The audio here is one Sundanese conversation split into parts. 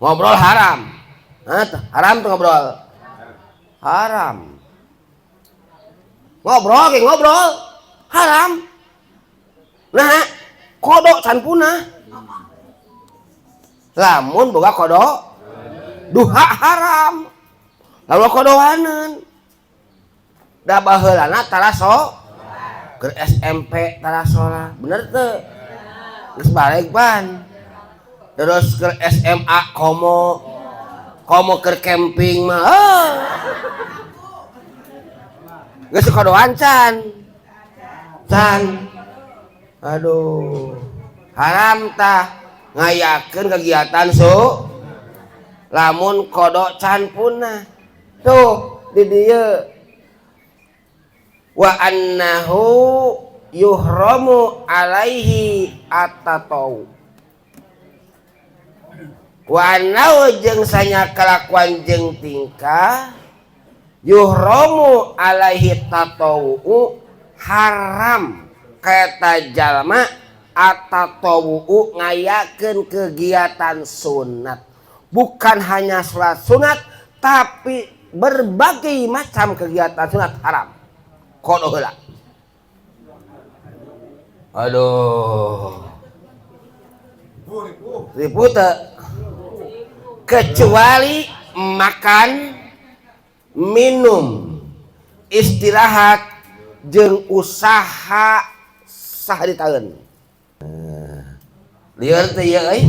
Ngobrol haram. Hah, haram tuh ngobrol. Haram. Ngobrol ge ngobrol haram. Nah, qodho can punah. Lamun boga qodho duha haram. Lalu qodhoaneun. Da baheulana tara so ke SMP tara sholat, bener teu? Geus baleg pan. Terus ke SMA komo komo ke camping mah. Oh. Geus qodhoan can. Can. Aduh. Haram tah ngayakeun kegiatan su lamun qodho can punah. Tuh di dieu wa annahu yuhramu alaihi at-tatawwu wa annahu jeung sanya kalakuan jeung tingkah yuhramu alaihi tatawwu haram kaeta jalma at-tatawwu ngayakeun kegiatan sunat, bukan hanya sholat sunat, tapi berbagai macam kegiatan sunat haram qodho heula. Aduh, ribu teu? Kecuali makan, minum, istirahat, jeung usaha sahari tahun. Lieur teh ieu euy.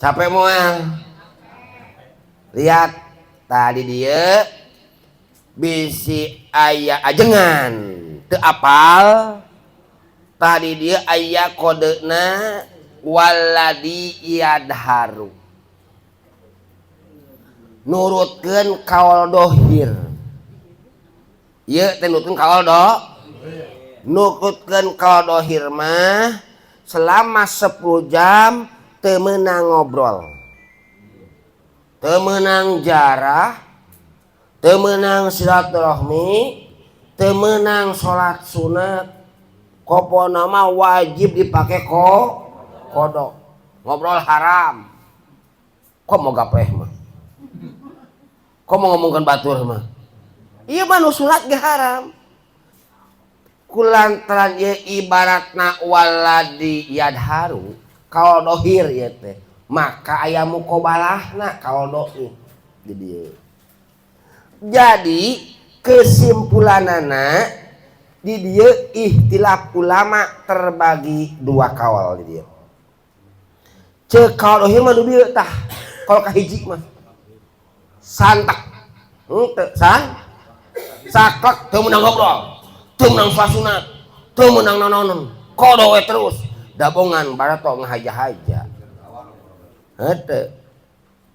Capek moal? Lihat tadi dia bisi aya ajengan teu apal. Tadi dia aya kodena walladzi yadharu, nurutkeun kaul dohir. Ieu teh nurutkeun kaul do nurutkeun kaul dohir mah selama 10 jam teu meunang ngobrol, teu meunang jarah, teu meunang silaturahmi, teu meunang salat sunat. Kopona mah wajib dipake ko qodho. Ngobrol haram. Kok mau gapeh mah, kok mau ngomongkeun batur mah, ieu mah nu sunat ge haram kulantaran ieu ibaratna walladzi yadharu kaul dohir ieu teh, maka aya muqobalahna kaul dohir di dieu. Jadi kesimpulanana di dieu ikhtilaf ulama terbagi dua kaul di dieu. Ceuk kaul dohir mah nu bieu tah, kaul kahiji mah santak henteu san saklek, teu meunang ngobrol, teu meunang salat sunat, teu meunang nanaonan, qodho we terus dabongan barato ngahaja-haja henteu,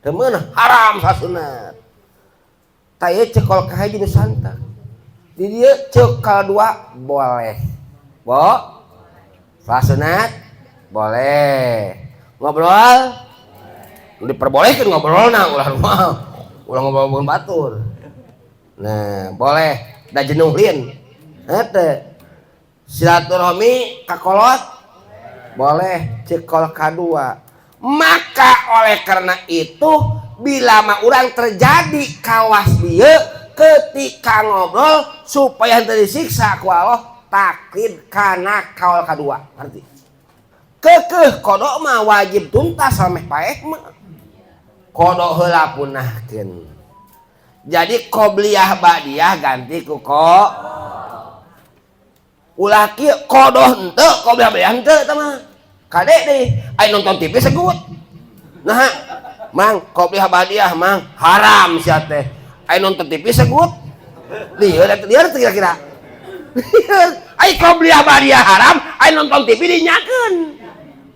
teu meunang, haram salat sunat. Tah, ieu ceuk kaul kahiji nu santak. Di dieu ceuk kaul dua boleh bo salat sunat, boleh ngobrol, diperbolehkan ngobrolna, ulah mah ulah ngobrol batur. Nah, boleh da jenuh lin henteu. Silaturahmi ka kolot boleh ceuk kaul kadua. Maka oleh karena itu bila mah urang terjadi kawas dieu ketika ngobrol supaya henteu disiksa ku Allah, taklid kana kaul kadua. Ngerti? Kekeh qodho mah wajib tuntas sameh paeh mah qodho heula punahkeun. Jadi qobliyah ba'diyah ganti ku ko ulah kieu, qodho henteu, qobliyah ba'diyah henteu. Tah mah kade deui aya nonton TV segut. Nah, mang, qobliyah ba'diyah mang haram sia teh, aya nonton TV segut. Lieur lieur teu kira-kira? Ai qobliyah ba'diyah haram, aya nonton TV dinyakeun.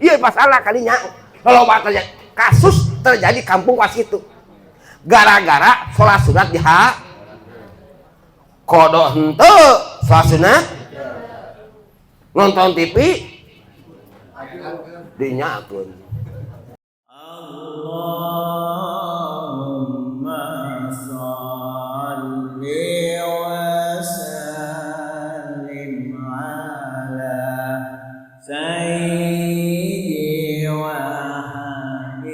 Ieu masalah kalinya loba terjadi kasus, terjadi kampung pas itu gara-gara sholat sunat di ha qodho henteu, sholat sunat nonton TV dinyakeun. اللهم صل وسلم على سيدي وحبيبي.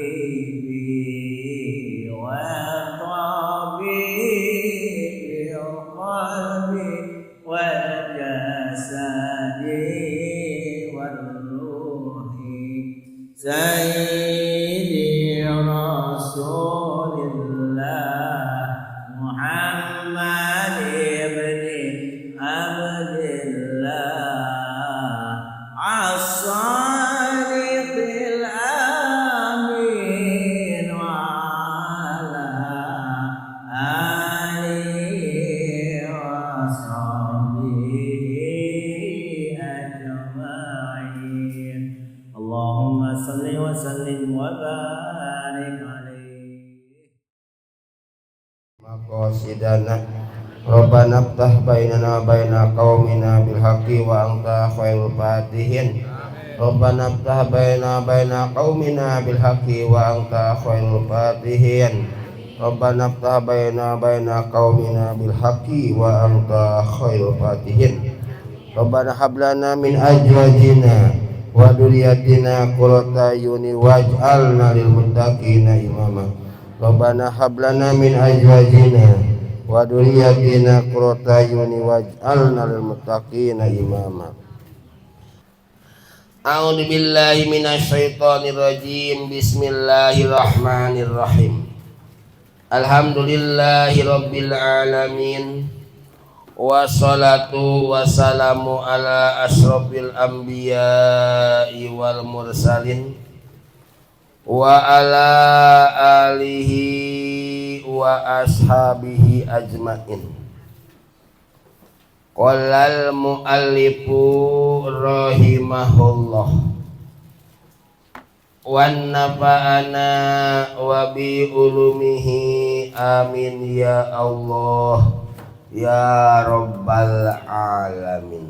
Sayyidi Rasulillah Muhammad ibn Abdillah as-sadiqil amin wa ala alihi wa sahbihi ajma'in. Allahumma salli wa sallim wa barik alaihi. Maqasidana Rabbana ftah bainana wa baina qaumina bil haqqi wa anta khairul fatihin. Rabbana ftah bainana wa baina qaumina bil haqqi wa anta khairul fatihin. Rabbana ftah bainana wa baina qaumina bil haqqi wa anta khairul fatihin. Rabbana hab lana min azwajina wa dzurriyyatina qurrata a'yunin waj'alna lil muttaqina imama. Rabbana hab lana min azwajina wa dzurriyyatina qurrata a'yunin waj'alna lil muttaqina imama. A'udzu billahi minasyaitonir rajim. Bismillahirrahmanirrahim. Alhamdulillahi rabbil alamin. Wassalatu wassalamu ala asyrafil anbiya'i wal mursalin wa ala alihi wa ashabihi ajmain. Qala al muallifu rahimahullah wan nafa'ana wa bi ulumihi amin ya Allah ya rabbal alamin.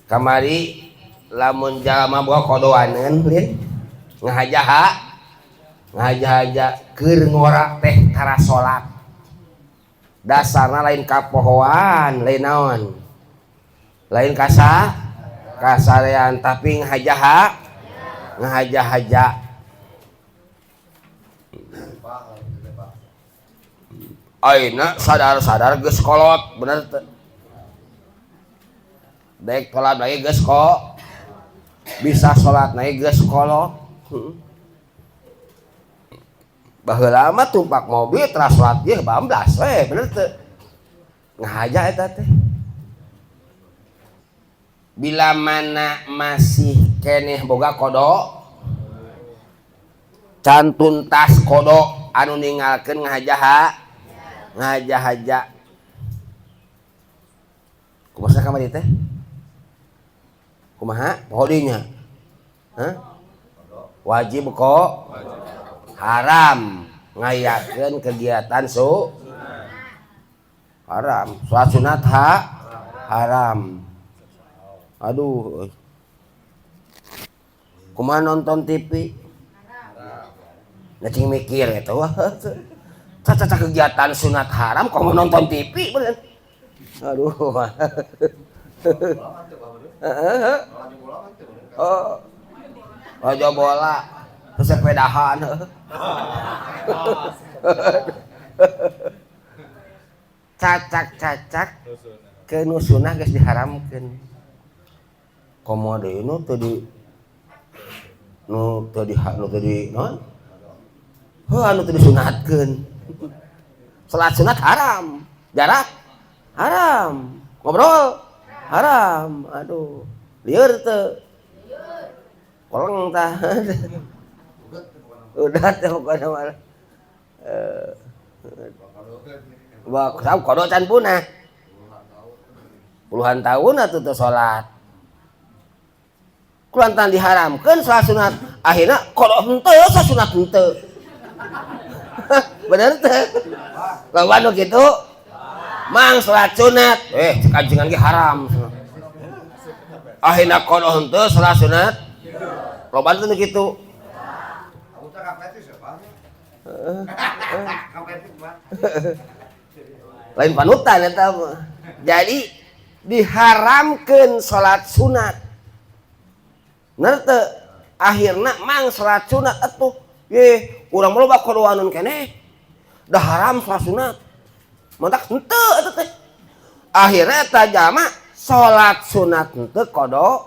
Kamari lamun jalma boga kodoaneun lin ngahaja ngahaja keur ngora teh tara salat. Dasarna lain kapohoan, lain naon? Lain kasarean tapi ngahaja ngahaja-haja. Ayeuna sadar-sadar geus kolot, bener teu? Dek salat lagi geus kok. Bisa salat lagi geus kolot. Baheula mah tumpak mobil teras salat ieu bablas we, bener teu? Ngahaja eta teh. Bila mana masih keneh boga kodok, can tuntas kodok anu ninggalkeun ngahaja ngahaja-haja. Kumaha kamari teh? Kumaha? Poho dinya. Hah? Wajib kok. Haram ngayakeun kegiatan su haram. Salat sunat haram. Aduh. Kumaha nonton TV? Ngacing mikir eta wah. Caca kegiatan sunat haram kok mau nonton TV bener. Aduh. Oh. Raja bola, sepedahan. Cacak-cacak ke nu sunah geus diharamkeun. Komo deui nu teu di nu teu di nu teu di naon? Heuh anu teu disunatkeun. Salat sunat haram, jarak haram, ngobrol haram. Aduh, lieur teu. Koleng tah. Udah teh pokona mah. Wah, kodok can punah. Puluhan tahun atuh teu salat. Kulantaran diharamkeun salat sunat, akhirna kodok henteu salat sunat henteu. Bener teh? Lawan nu kitu mang salat sunat, kajengan ge haram. Akhirna kodok henteu salat sunat. Loba teh nu kitu. Lain panutan eta mah. Jadi diharamkeun salat sunat. Bener teu? Akhirna mang salat sunat atuh. Ye, urang mah loba kodoaneun keneh. Dah haram salat sunat. Mantak henteu eta teh. Akhirna eta jalma salat Salat sunat henteu qada.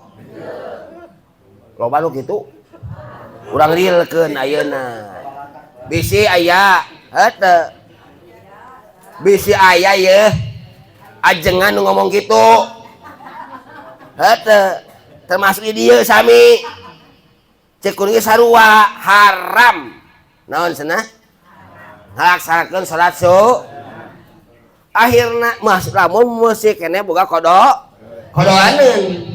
Loba nu kitu. Urang rilkeun ayeuna. Bisi aya heuh. Bisi aya yeuh. Ajengan nu ngomong kitu. Heuh. Termasuk di dieu sami. Cek kuring sarua haram. Naon cenah? Ngalaksanakeun salat su. Akhirna mas lamun musik keneh boga qada qodoaneun.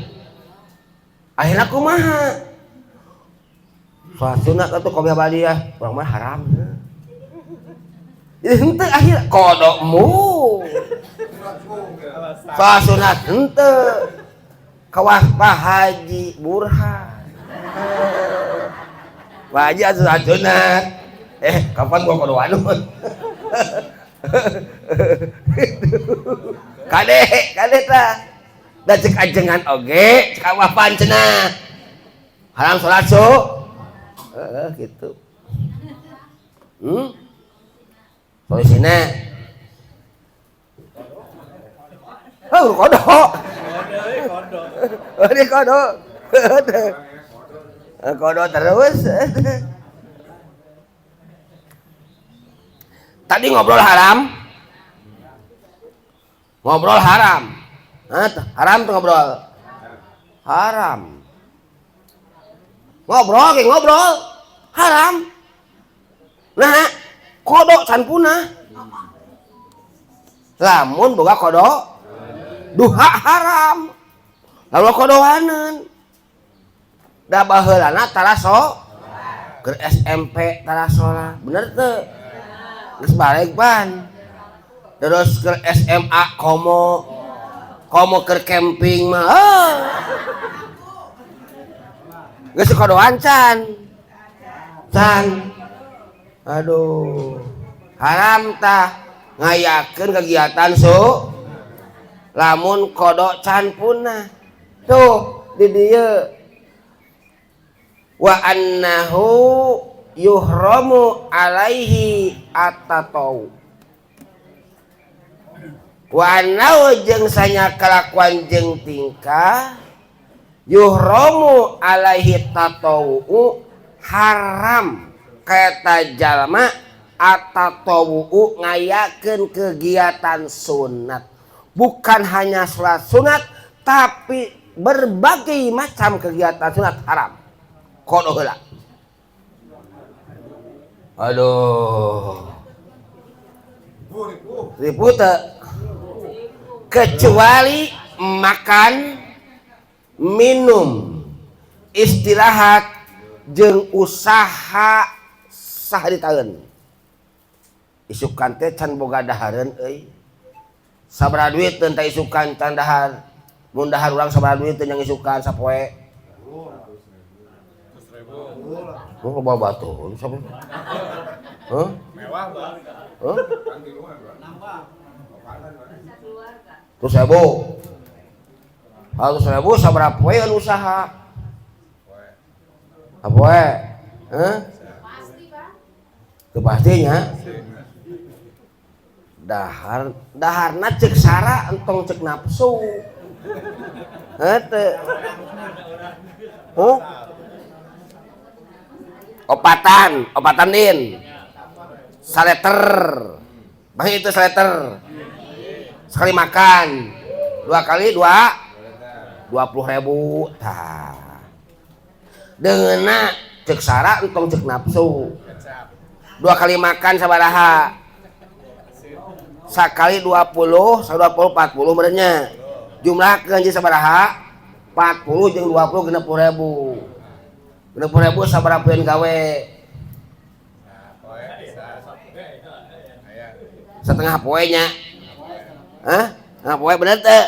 Akhirna kumaha? Salat sunat atuh qobliyah ba'diyah, urang mah haram. Jadi henteu akhir qodomu. Salat sunat henteu. Kawas Pak Haji Burhan. Pak Haji atuh salat sunat. Kapan gua qodoaneun? Kade, kade tah. Da cek ajengan oge, cek awapan cenah. Haram salat su. Heeh, gitu. Solusina. Oh, qada. Qada, qada. Qada terus. Tadi ngobrol haram. Ngobrol haram. Hah, haram tuh ngobrol. Haram. Ngobrol kayak ngobrol. Haram. Nah, kodok can punah. Lamun boga kodok duha haram. Lalu kodoaneun. Da baheulana tara so keur SMP tara sholat. Bener teu? Geus balik pan. Terus ke SMA komo komo ke camping mah. Oh. Geus kodoan can. Can. Aduh. Haram tah ngayakeun kegiatan su. Lamun kodok can punah. Tuh di dieu. Wa annahu yuhramu alaihi atatau. Wa annahu jeung sanya kalakuan jeung tingkah yuhramu alaihi tatawu haram kaeta jalma atatawu ngayakeun kegiatan sunat. Bukan hanya salat sunat tapi berbagai macam kegiatan sunat haram. Kodo heula. Aduh. Ribu teu. Kecuali makan, minum, istirahat, jeung usaha sahari taeun. Isukan teh can boga dahareun euy. Sabaraha duit teu teh isukan can dahar. Mun dahar urang sabaraha duit teu yang isukan sapoe. Oh, bawa batu, siapa? Hah? Mewah, Bang. Hah? Terus ribu. Harus ribu sabaraha poe usaha? Sapoe? Hah? Pasti, Bang. Teu pastinya. Dahar, daharna cek sara entong cek nafsu. Heuh teu. Huh? Opatan, opatan din. Saleter. Bang itu saleter. Sekali makan, dua kali dua, 20.000. Tah. Deungeunna cek sara entong cek nafsu. Dua kali makan sabaraha? Sakali 20, 20, 40 merenya. Jumlahkeun jeung sabaraha? 40 jeung 20 60.000. 60.000 sabaraha poeun gawe? Setengah poe nya. Hah? Setengah poe bener teu?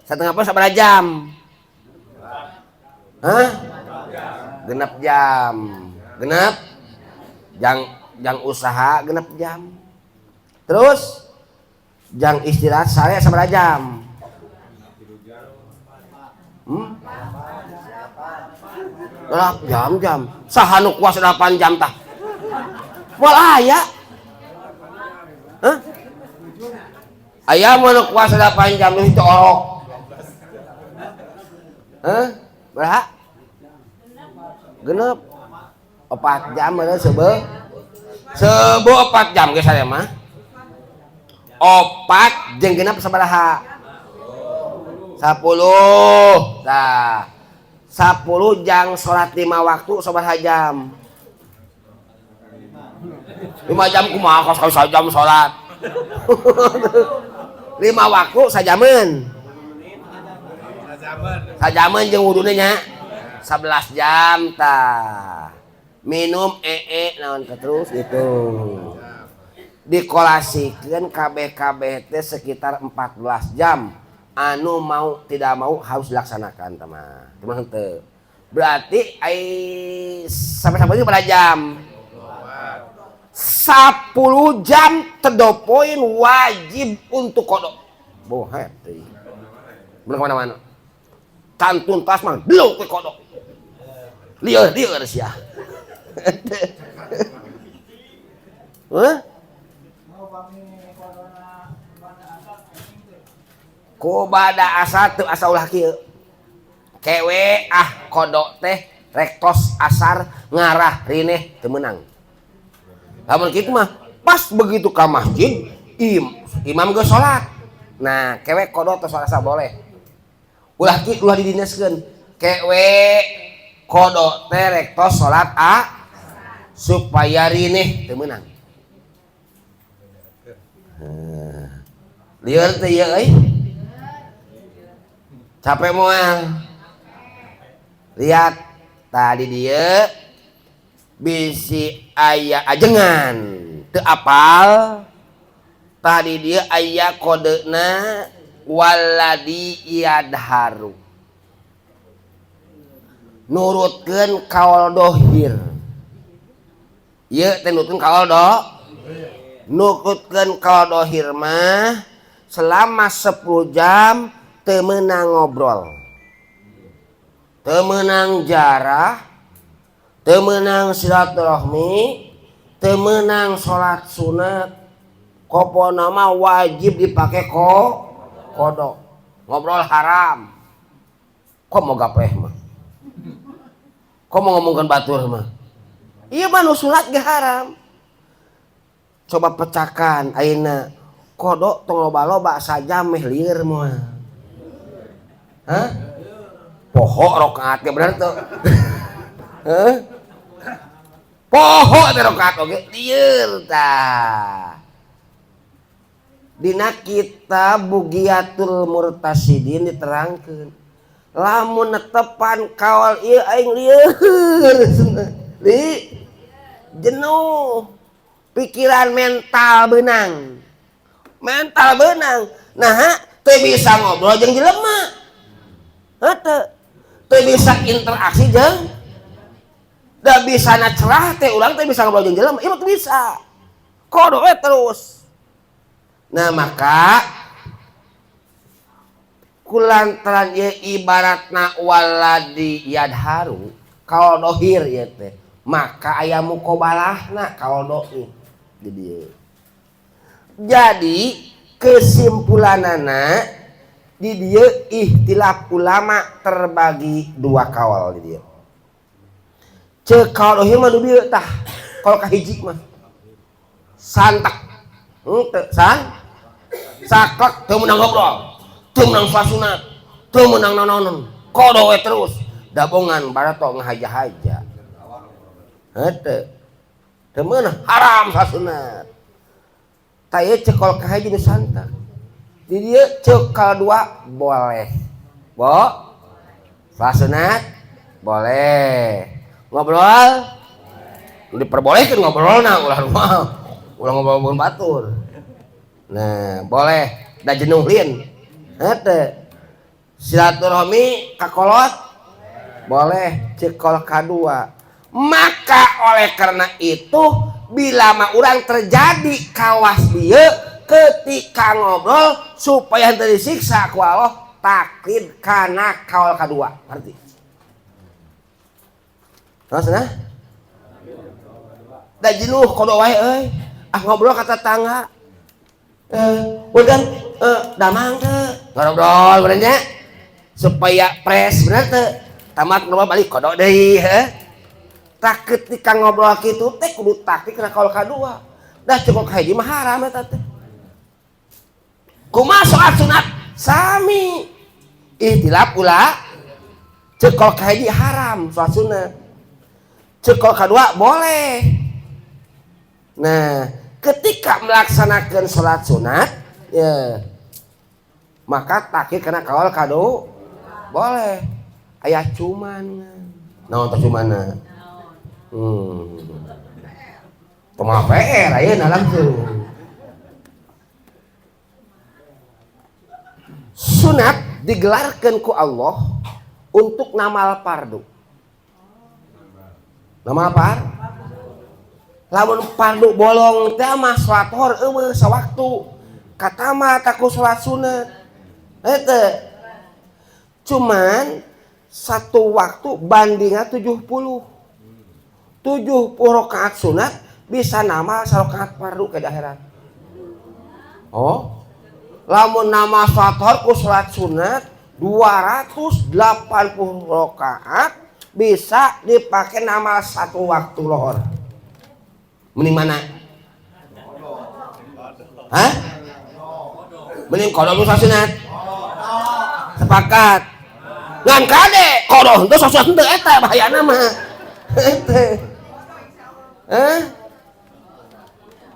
Setengah poe sabaraha jam? Hah? Genep jam. Genep? Jang usaha genep jam. Terus jang istirahat sare sabaraha jam? 8 jam-jam. Saha nu kuas 8 jam tah? Moal aya. Hah? Aya mah nu kuas 8 jam itu orok. Hah? Berapa? Genep. 4 jam bener seubeuh. Seubeuh 4 jam geus saya mah. 4 jeung genep sabaraha? 10. Tah. 10 jang salat 5 waktu sabaraha jam? 5 jam kumaha kos kos jam salat. 5 waktu sajameun. Sajameun jeung wuduna nya 11 jam tah. Minum ee naon terus gitu. Dikolasikeun kabeh-kabeh teh sekitar 14 jam. Anu mau tidak mau harus dilaksanakan teman. Teman henteu. Berarti ai sampai-sampai itu pada jam 10 jam to the point wajib untuk qodho. Bohet teuing. Bener kemana-mana. Can tuntas mah belum ke qodho. Lieur lieur sia. Hah? Ku bada asar teu asa ulah kieu. Kewe ah qodho teh rektos asar ngarah rineh teu meunang. Lamun kitu mah pas begitu ka masjid imam geus salat. Nah, kewe qodho teh salat boleh. Ulah ki ulah didineskeun. Kewe qodho teh rektos salat a supaya rineh teu meunang. Lieur teh ieu euy. Capek moal. Lihat tadi dia bisi aya ajengan teu apal. Tadi dia aya kodena waladi yadharu. Nurutkeun kaul dohir. Ieu teh nurutkeun kaul do. Nurutkeun kaul dohir mah selama 10 jam teu meunang ngobrol. Teu meunang jarah, teu meunang silaturahmi, teu meunang salat sunat. Kopona mah wajib dipake qodho. Ngobrol haram. Kok mau gapreh mah? Kok mau ngomongkeun batur mah? Ieu mah nu sunat ge haram. Coba pecahkan ayeuna qodho tong loba-loba sajam meh lieur moal. Hah? Poho rakaat ge bener teu? Hah? Poho teh rakaat oge lieur tah. Dina kitab Bugiyatul Murtasidin diterangkeun. Lamun netepan kaol ieu aing lieur. Li jenuh. Pikiran mental beunang. Mental beunang. Naha teu bisa ngobrol jeung jelema. Henteu. Teu bisa interaksi jeung da bisa na cerah teh urang teh bisa ngobrol jeung jelema. Ieu mah teu bisa. Qodho we terus. Nah maka kulantaran ieu ibaratna waladi yadharu kaul dohir ieu teh maka aya muqabalahna kaul dohir di dieu. Jadi kesimpulanana di dieu ikhtilaf ulama terbagi dua kaul di dieu. Ceuk kaul dohir mah nu bieu tah kaul kahiji mah santak henteu san saklek teu meunang ngobrol, teu meunang salat sunat, teu meunang nanaonan, qodho we terus. Dabongan barato ngahaja-haja. Henteu. Teu meunang haram salat sunat. Tah ieu ceuk kaul kahiji nu santak. Di dieu ceuk kaul dua boleh. Bo? Salat sunat boleh. Ngobrol diperbolehkeun ngobrolna ulah rumah. Ulah ngobrol batur. Nah, boleh da jenuh lin. Henteu. Silaturahmi ka kolot boleh ceuk kaul kadua. Maka oleh karena itu bila mah urang terjadi kawas bieu ketika ngobrol supaya henteu disiksa ku Allah taklid kana kaul kadua. Ngerti? Terus nah? Da jenuh qodho wae euy. Ah ngobrol ka tetangga. Udah damang teu ngobrol bener nya. Supaya fresh bener teu? Tamat ngobrol balik kodok deui heuh. Tah ketika ngobrol kitu teh kudu taktik kana kaul kadua. Dah cukup kahiji mah haram eta teh. Kumaha salat sunat sami ikhtilaf ulah ceuk kaul kahiji haram salat sunat. Ceuk kaul kadua boleh. Nah, ketika melaksanakan salat sunat ya maka takhir kana kaul kadu boleh. Aya cuman naon teh cumanna? Kumaha PR ayeuna langsung. Sunat digelarkeun ku Allah untuk namal fardu. Namal par? Lamun fardu bolong teh mah salat lohor eueuh sawaktu. Katama taku salat sunat. Eta. Cuman satu waktu bandingnya 70. 70 rakaat sunat bisa nama sarakaat fardu ke akhirat. Oh. Lamun nama salat lohor ku salat sunat 280 rakaat bisa dipakai nama satu waktu lohor. Mending mana? Hah? Mending qada nu sunat. Sepakat. Ngan kade qada henteu sunat henteu eta bahayana mah. Henteu. Hah?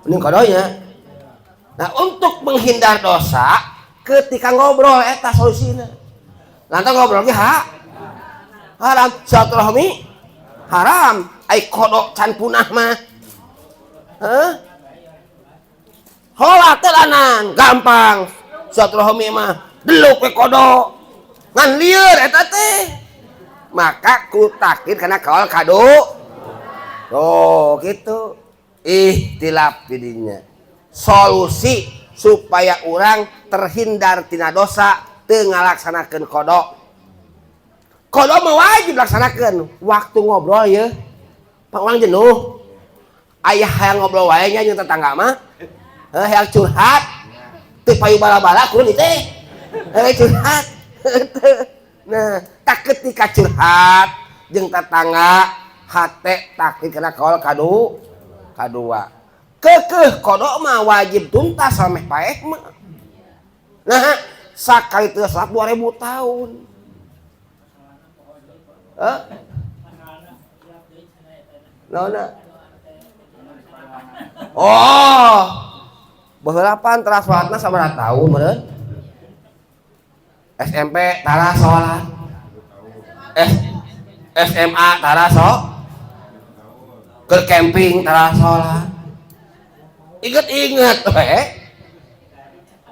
Mending qadonya. Nah, untuk menghindar dosa ketika ngobrol eta solusina. Lantas ngobrol ge ha? Haram, silaturahmi haram, ai qada can punah mah. Hah? Sholat teh lanan gampang. Silaturahmi mah deluk we qada. Ngan lieur eta teh. Maka ku takhir kana kaul kadu. Oh, gitu. Ikhtilaf didinya. Solusi supaya orang terhindar tina dosa teu ngalaksanakeun qada. Qada mah wajib laksanakeun. Waktu ngobrol ye, pak urang jenuh. Ayah hayang ngobrol wae nya jeung tetangga mah. Heuh hayang curhat. Teu payu bala-bala kudu teh. Heuh curhat. Nah, tak ketika curhat jeung tetangga hate takhir kana kaul kadu kadua. Kekeh qada mah wajib tuntas sameh paeh mah. Nah, sakali teu salat 2000 tahun. Hah? Naonna? Oh. Baheula pan tara salatna sabaraha tahun meureun? SMP tara salat. SMA tara so. Keur camping tara salat. Ingat-ingat we.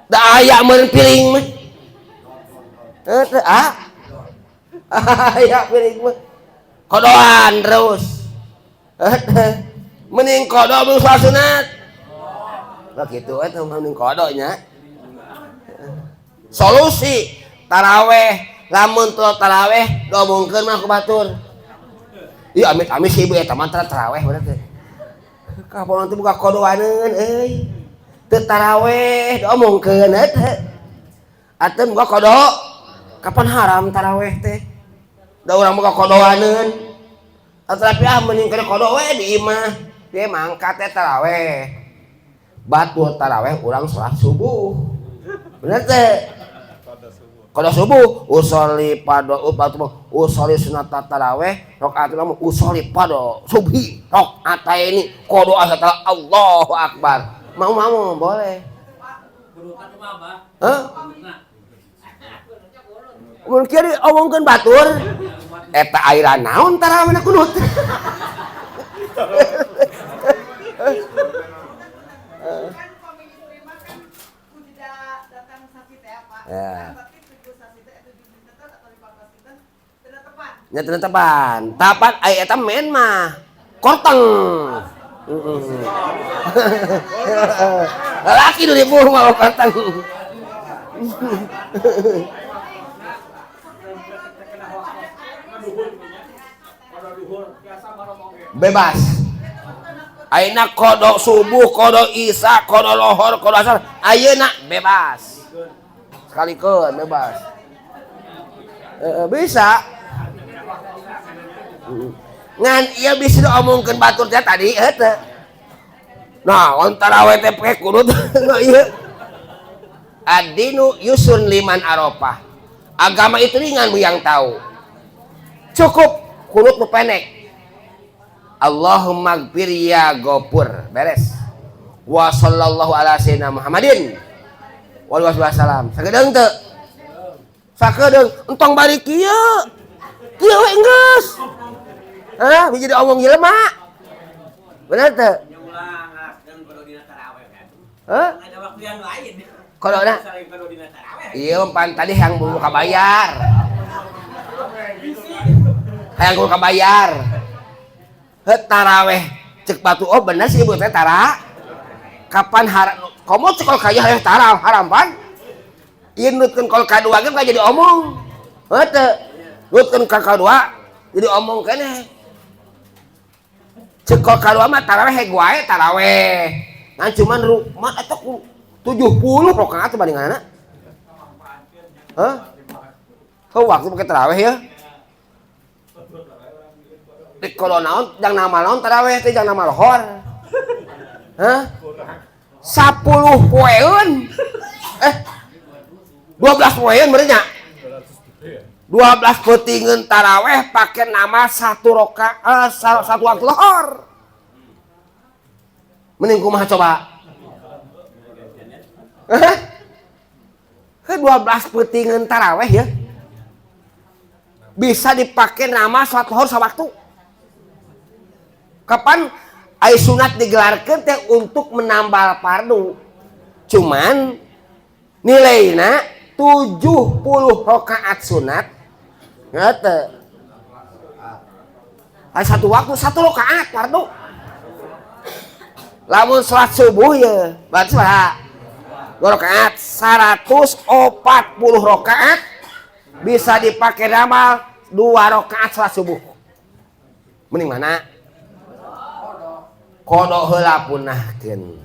Da aya meureun piring mah. Heuh ah. Aya piring mah. Kodoan terus. Mending qada mun salat sunat. Lah kitu eta mending qada nya. Solusi taraweh, lamun teu taraweh diomongkeun mah ku batur. Ieu amit-amit si ibu eta mah taraweh berarti. Kapan nanti buka kodoaneun euy. Teu taraweh diomongkeun eta. Atuh buka qada kapan haram taraweh teh? Da urang buka kodoaneun. Tapi ah mending kana qada we di imah. Dia mangkat teh taraweh. Batur taraweh urang salat subuh. Bener teh? Qada subuh usolli pada usolli sunat taraweh rakaat lama usolli pada subhi rakaataini qada asal Allahu akbar. Mau-mau boleh. Hah? Mun kieu diomongkeun batur eta airan naon tarawehna kunut. Kan pamili mah kan kudu datang sasi teh apa? Ya. Berarti 7 sasi teh 7 dinten atau 15 dinten teu tepan. Nya teu tepan. Tapan ai eta men mah korteng. Lalaki nu ribuh mah korteng. Bebas. Ayeuna qada subuh, qada isya, qada lohor, qada asar, ayeuna bebas. Sekalikeun bebas. Bisa. Ngan ieu bisa diomongkeun batur teh tadi heuh. Nah, on taraweh teh pake kunut ieu. Ad-dinu yusrun liman arafah. Agama itu ringan bu yang tahu. Cukup kunut nu pendek. Allahumma gfir ya gofur. Beres. Wa sallallahu ala sayyidina Muhammadin wa alihi wasallam. Sakedeung teu? Sakedeung entong balik kieu. Kieu we geus. Hah, bisa diomong jelema. Bener teu? Hah? Ada waktu yang lain. Kodona? Iya, pan tadi yang buru kabayar. Hayang buru kabayar. Heuh taraweh cek batu oh bener sih ibu teh tara. Kapan haram komo cek kol kaya hayang tara haram pan. Ieu nutkeun kol kadua ge jadi omong. Heuh teu. Nutkeun ka kadua jadi omong keneh. Cek kol kadua mah taraweh heg wae taraweh. Nah cuman rumah eta 70 rakaat bandinganna. Hah? Heuh waktu pakai taraweh ya. Di kalau naon jang nama naon taraweh teh jang nama lohor. Hah? 10 poeun. 12 poeun berarti nya. 12 peutingeun taraweh pakai nama satu rakaat satu waktu lohor. Mending kumaha coba? Hah? 12 peutingeun taraweh ya. Bisa dipakai nama salat lohor sawaktu. Kapan ai sunat digelarkeun teh untuk menambal fardu. Cuman nilaina 70 rakaat sunat ngete. Ai satu waktu satu rakaat fardu. Lamun salat subuh ya berarti sabaraha? 2 rakaat 140 rakaat bisa dipakai ramal 2 rakaat salat subuh. Mending mana? Kodok heula punahkeun.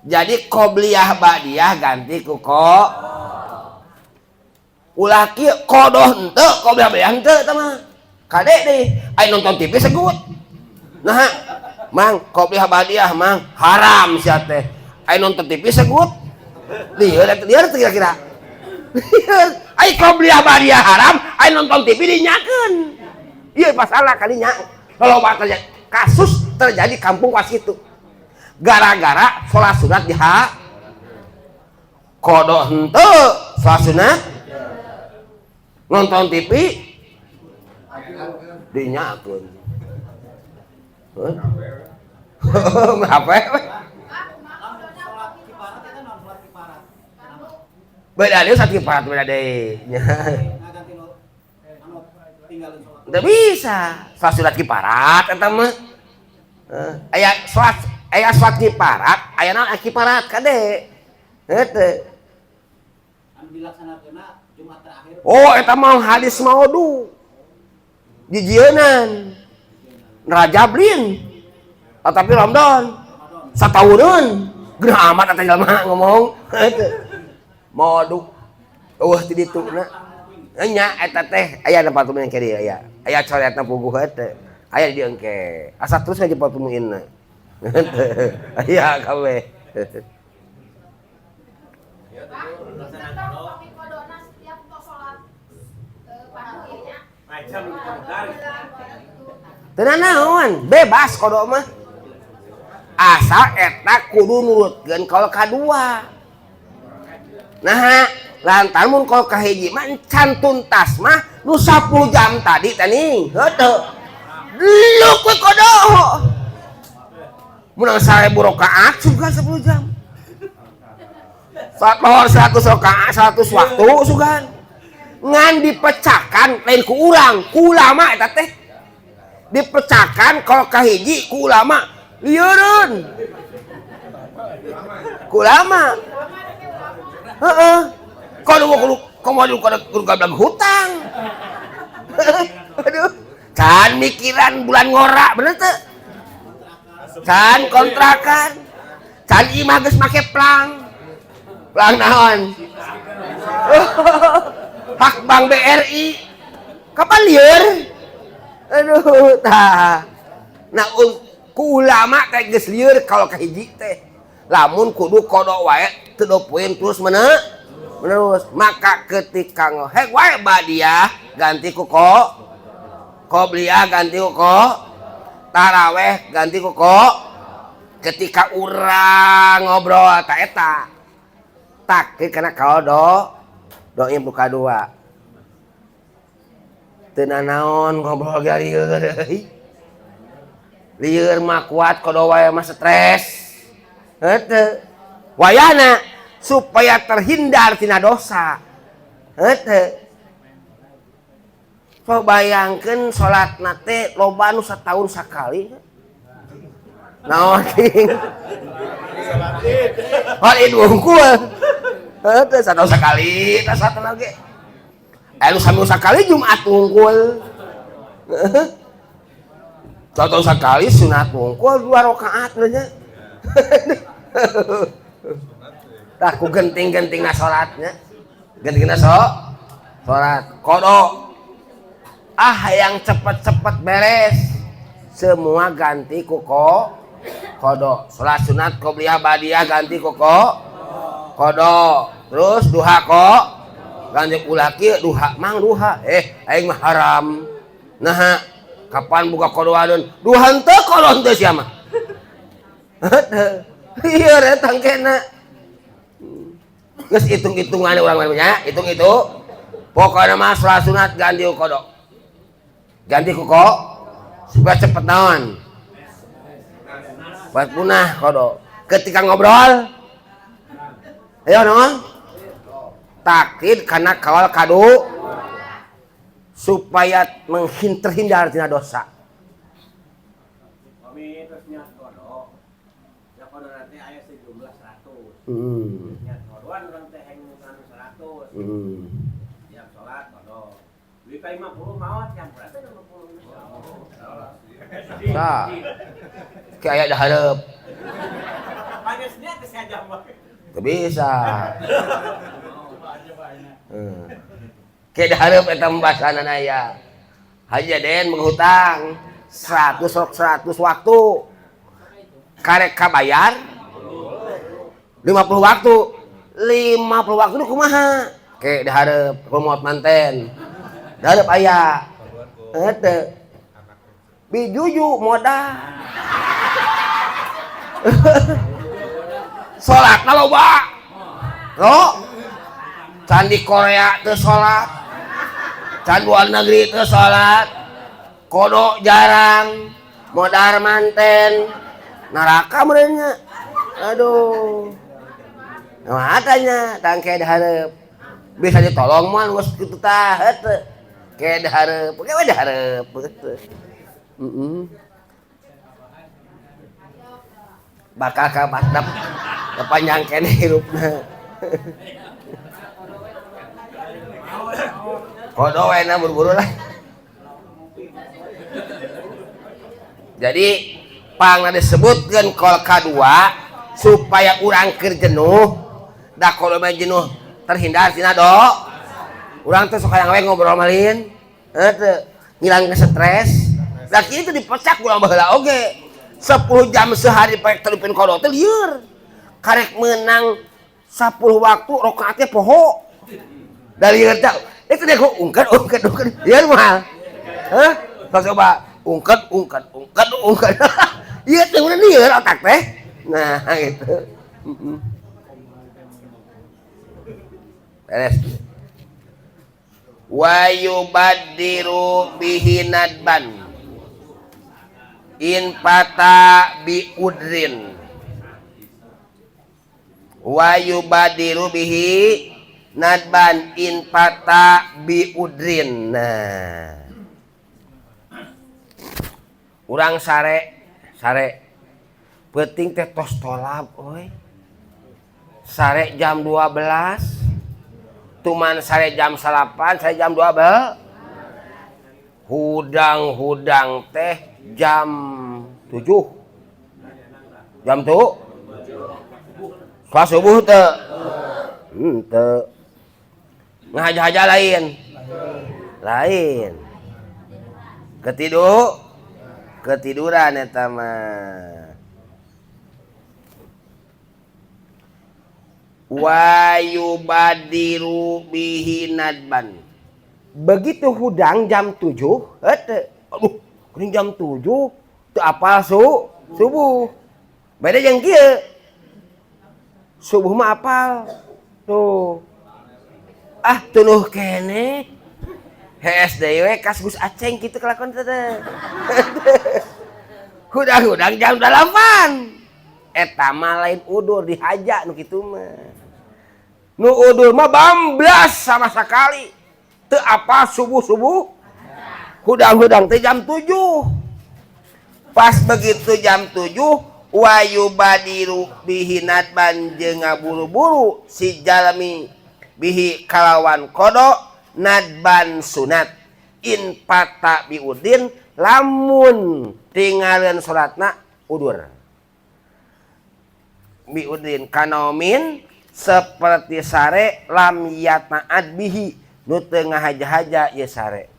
Jadi qobliyah ba'diyah ganti ku ko. Ulah kieu kodoh henteu qobliyah ba'diyah henteu eta mah. Kade deui aya nonton TV segut. Nah, mang qobliyah ba'diyah mang haram sia teh. Aya nonton TV segut. Lieur eta lieur teh kira-kira. Ai qobliyah ba'diyah haram, aya nonton TV dinyakeun. Ieu masalah kalinya. Loba terjadi kasus terjadi kampung was itu gara-gara sholat sunat di ha kodok henteu sholat sunat nonton TV dinyakeun. Apa? Beda deui salat kiparat beda deui. Teu bisa sholat sunat kiparat eta mah. Aya sholat kiparat, aya naon kiparat kade. Heuh. Anu dilaksanakeunna Jumat terakhir. Oh, eta mah hadis maudhu. Jijienan. Rajablin. Tapi Ramadan. Satauneun. Geunah amat eta jelema ngomong. Heuh. Maudhu. Eueuh ti dituna. Nya eta teh aya tempat yang kiri aya. Aya coretna puguh teh. Aya di engke. Asa terus ngaji patumuinna. Aya kabeh. Teu naon, bebas kodok mah. Asal eta kudu nurutkeun kaul kadua. Nah, lantaran mun kaul kahiji mah encan tuntas mah nu 10 jam tadi teh nih, heuh. Luk we kodok. Menang 1000 rakaat sugan 10 jam. Saat lohor 100 rakaat 100 waktu sugan. Ngan dipecahkan lain ku urang, ku ulama eta teh. Dipecahkan kalau kahiji ku ulama lieureun. Ku ulama. Heeh. Kudu kudu komo kudu gablang hutang. Aduh. Can mikiran bulan ngora bener teu? Can kontrakan. Can imah geus make plang. Plang naon? Hak Bank BRI. Kapan lieur? Aduh, tah. Nah, ku ulama teh geus lieur kalau kahiji teh. Lamun kudu qada wae teu dopuin terus menerus. Maka ketika ngohek wae badiah ganti ku qobliyah ganti ku taraweh ganti ku ketika urang ngobrol ta eta takdir karena kalau doa buka dua teu nanaon ngobrol ge lieur euy. Lieur mah kuat qada wae mah stres. Heuh. Wayahna supaya terhindar tina dosa. Heuh. So bayangkeun salatna teh loba nu satahun sakali. Naon ting? Salat Id wungkul. Heuh, satahun sakali, tah satahun oge. Anu saminggu sakali Jumat wungkul. Heuh. Satahun sakali sunat wungkul 2 rakaat nya. Tah ku genting-gentingna salatnya. Gentingna salat. Qada. Ah yang cepet-cepet beres. Semua ganti ku qada. Salat sunat qobliyah badiah ganti ku qada. Terus duha kok ganti ulah kieu duha mang duha. Aing mah haram. Naha kapan buka qadaanun? Duha henteu qada henteu sia mah. Iya retang kena. Geus hitung-hitungan urang mah nya, hitung itu. Pokokna mah salat sunat ganti ku qada. Ganti ku supaya cepet naon? Buat punah qada. Ketika ngobrol ayo naon? Taklid karena kawal kadu supaya terhindar tina dosa. Kami terus niat qada. Ya qada nanti aya sejumlah 100. Niat qodoan urang teh heng 100. Tiap salat qada. Duit ka 50 maot yang berapa 50. Tah. Kayak aya hareup. Pangesnya teh sajam wae. Teu bisa. Kayak hareup eta pembahasan aya. Haji Den menghutang 100 100 waktu. Karek kabayar 50 waktu. 50 waktu nu kumaha? Kayak dihareup rumot manten. Dihareup aya. Heuh. Bijuju modal. Salatna loba. Lo. Candi Korea teu salat. Can luar negeri teu salat. Kodok jarang. Modal manten. Neraka meureunnya. Aduh. Nah, adanya tangke dihareup. Bisa ditolong mah geus kitu tah heuh. Ke dihareup, ke dihareup heuh. Bakal ka batap kepanjang keneh hirupna. Kodo we na buru-buru lah. Jadi pangna disebutkeun kol kadua supaya urang keur jenuh. Da kalau mah jenuh terhindar tina do. Urang teh sok hayang we ngobrol malin. Heuh teu ngilangkeun stres. Da kieu teh dipecak urang baheula oge. 10 jam sehari paek telupin qada teh lieur. Karek meunang 10 waktu rakaatnya poho. Da lieur teh itu deh kok ungkat ungkat ungkat lieur mahal. Hah? Sok coba ungkat ungkat ungkat ungkat. Ieu teh udah lieur otak teh. Nah gitu. Beres. Wa yubaddiru bihi nadban in fata bi udrin. Wa yubadiru bihi nadban in fata bi udrin. Nah, urang sare sare peuting teh tos tolab euy. Sare jam 12, tuman sare jam 8, sare jam 12. Hudang-hudang teh jam 7. Jam tuh salat subuh teu? Teu. Ngahaja-haja lain. Lain. Ketiduran eta mah. Wa yubadiru bihi nadban. Begitu hudang jam 7, aduh, kuring jam 7 teu apal subuh. Beda jeung kieu. Subuh mah apal. Tuh. Ah, tunduh keneh. Hees deui we kas Gus Aceng kitu kelakuan teh. Hudang-hudang jam 8. Eta mah lain udur dihaja nu kitu mah. Nu udur mah bamblas sama sekali. Teu apa subuh-subuh. Hudang-hudang teh jam 7. Pas begitu jam 7 wayubadiru bihi nadban jeung ngaburu-buru si jalmi bihi kalawan qada nadban sunat in pata biudin lamun tinggalin salatna udur biudin kanomin seperti sare lam yata'ad bihi nu teu ngahaja-haja ieu sare.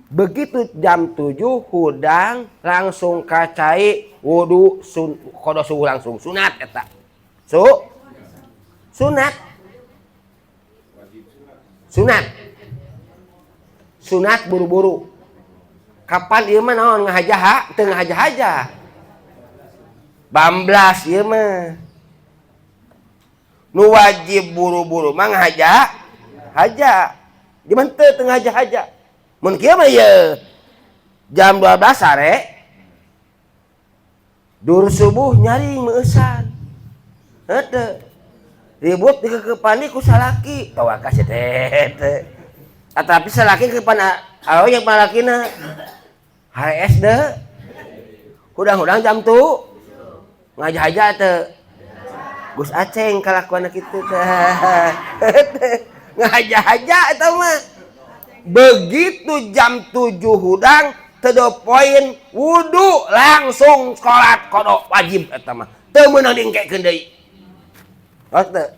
Begitu jam 7 hudang langsung kacai wudu qada subuh langsung sunat eta. Sunat. Sunat. Sunat buru-buru. Kapan ieu mah naon ngahaja teu ngahaja-haja. Bamblas ieu mah. Nu wajib buru-buru mah ngahaja haja. Di mana teu ngahaja-haja. Mun kieu mah ieu jam 12 sare dur subuh nyaring meueusan. Heuh. Ribut dikekepani ku salaki. Tawakal sia teh. Tapi salaki kepan awewe yang palakina. HSD. Hudang-hudang jam tuh ngaja-haja teu. Gus Aceng kalakuanna kitu teh. Ngaja-haja eta mah. Begitu jam 7 hudang to the point wudu langsung salat qada wajib eta mah. Teu meunang diengkekeun deui. Tos teu.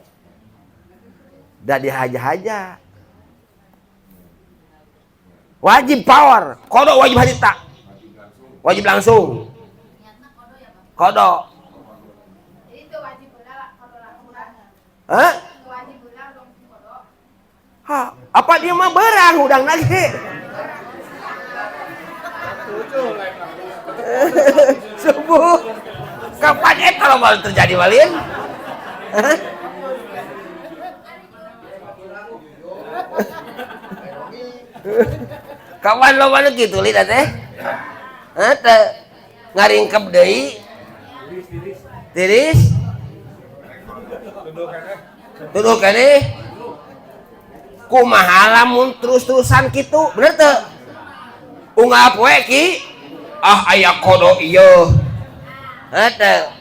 Da dihaja-haja. Wajib power, qada wajib harita. Wajib langsung. Qada. Hah? Ha, apa dia mah berang hudang lagi. Subuh. Kapan eta lo terjadi malin? Hah? Kapan lo mana gitu lihat teh? Hah teh ngaringkep deui. Tiris. Tuduh keneh. Kumaha lamun terus-terusan kitu, bener teu? Unggal poe ki ah aya qada ieu. Heuh teu.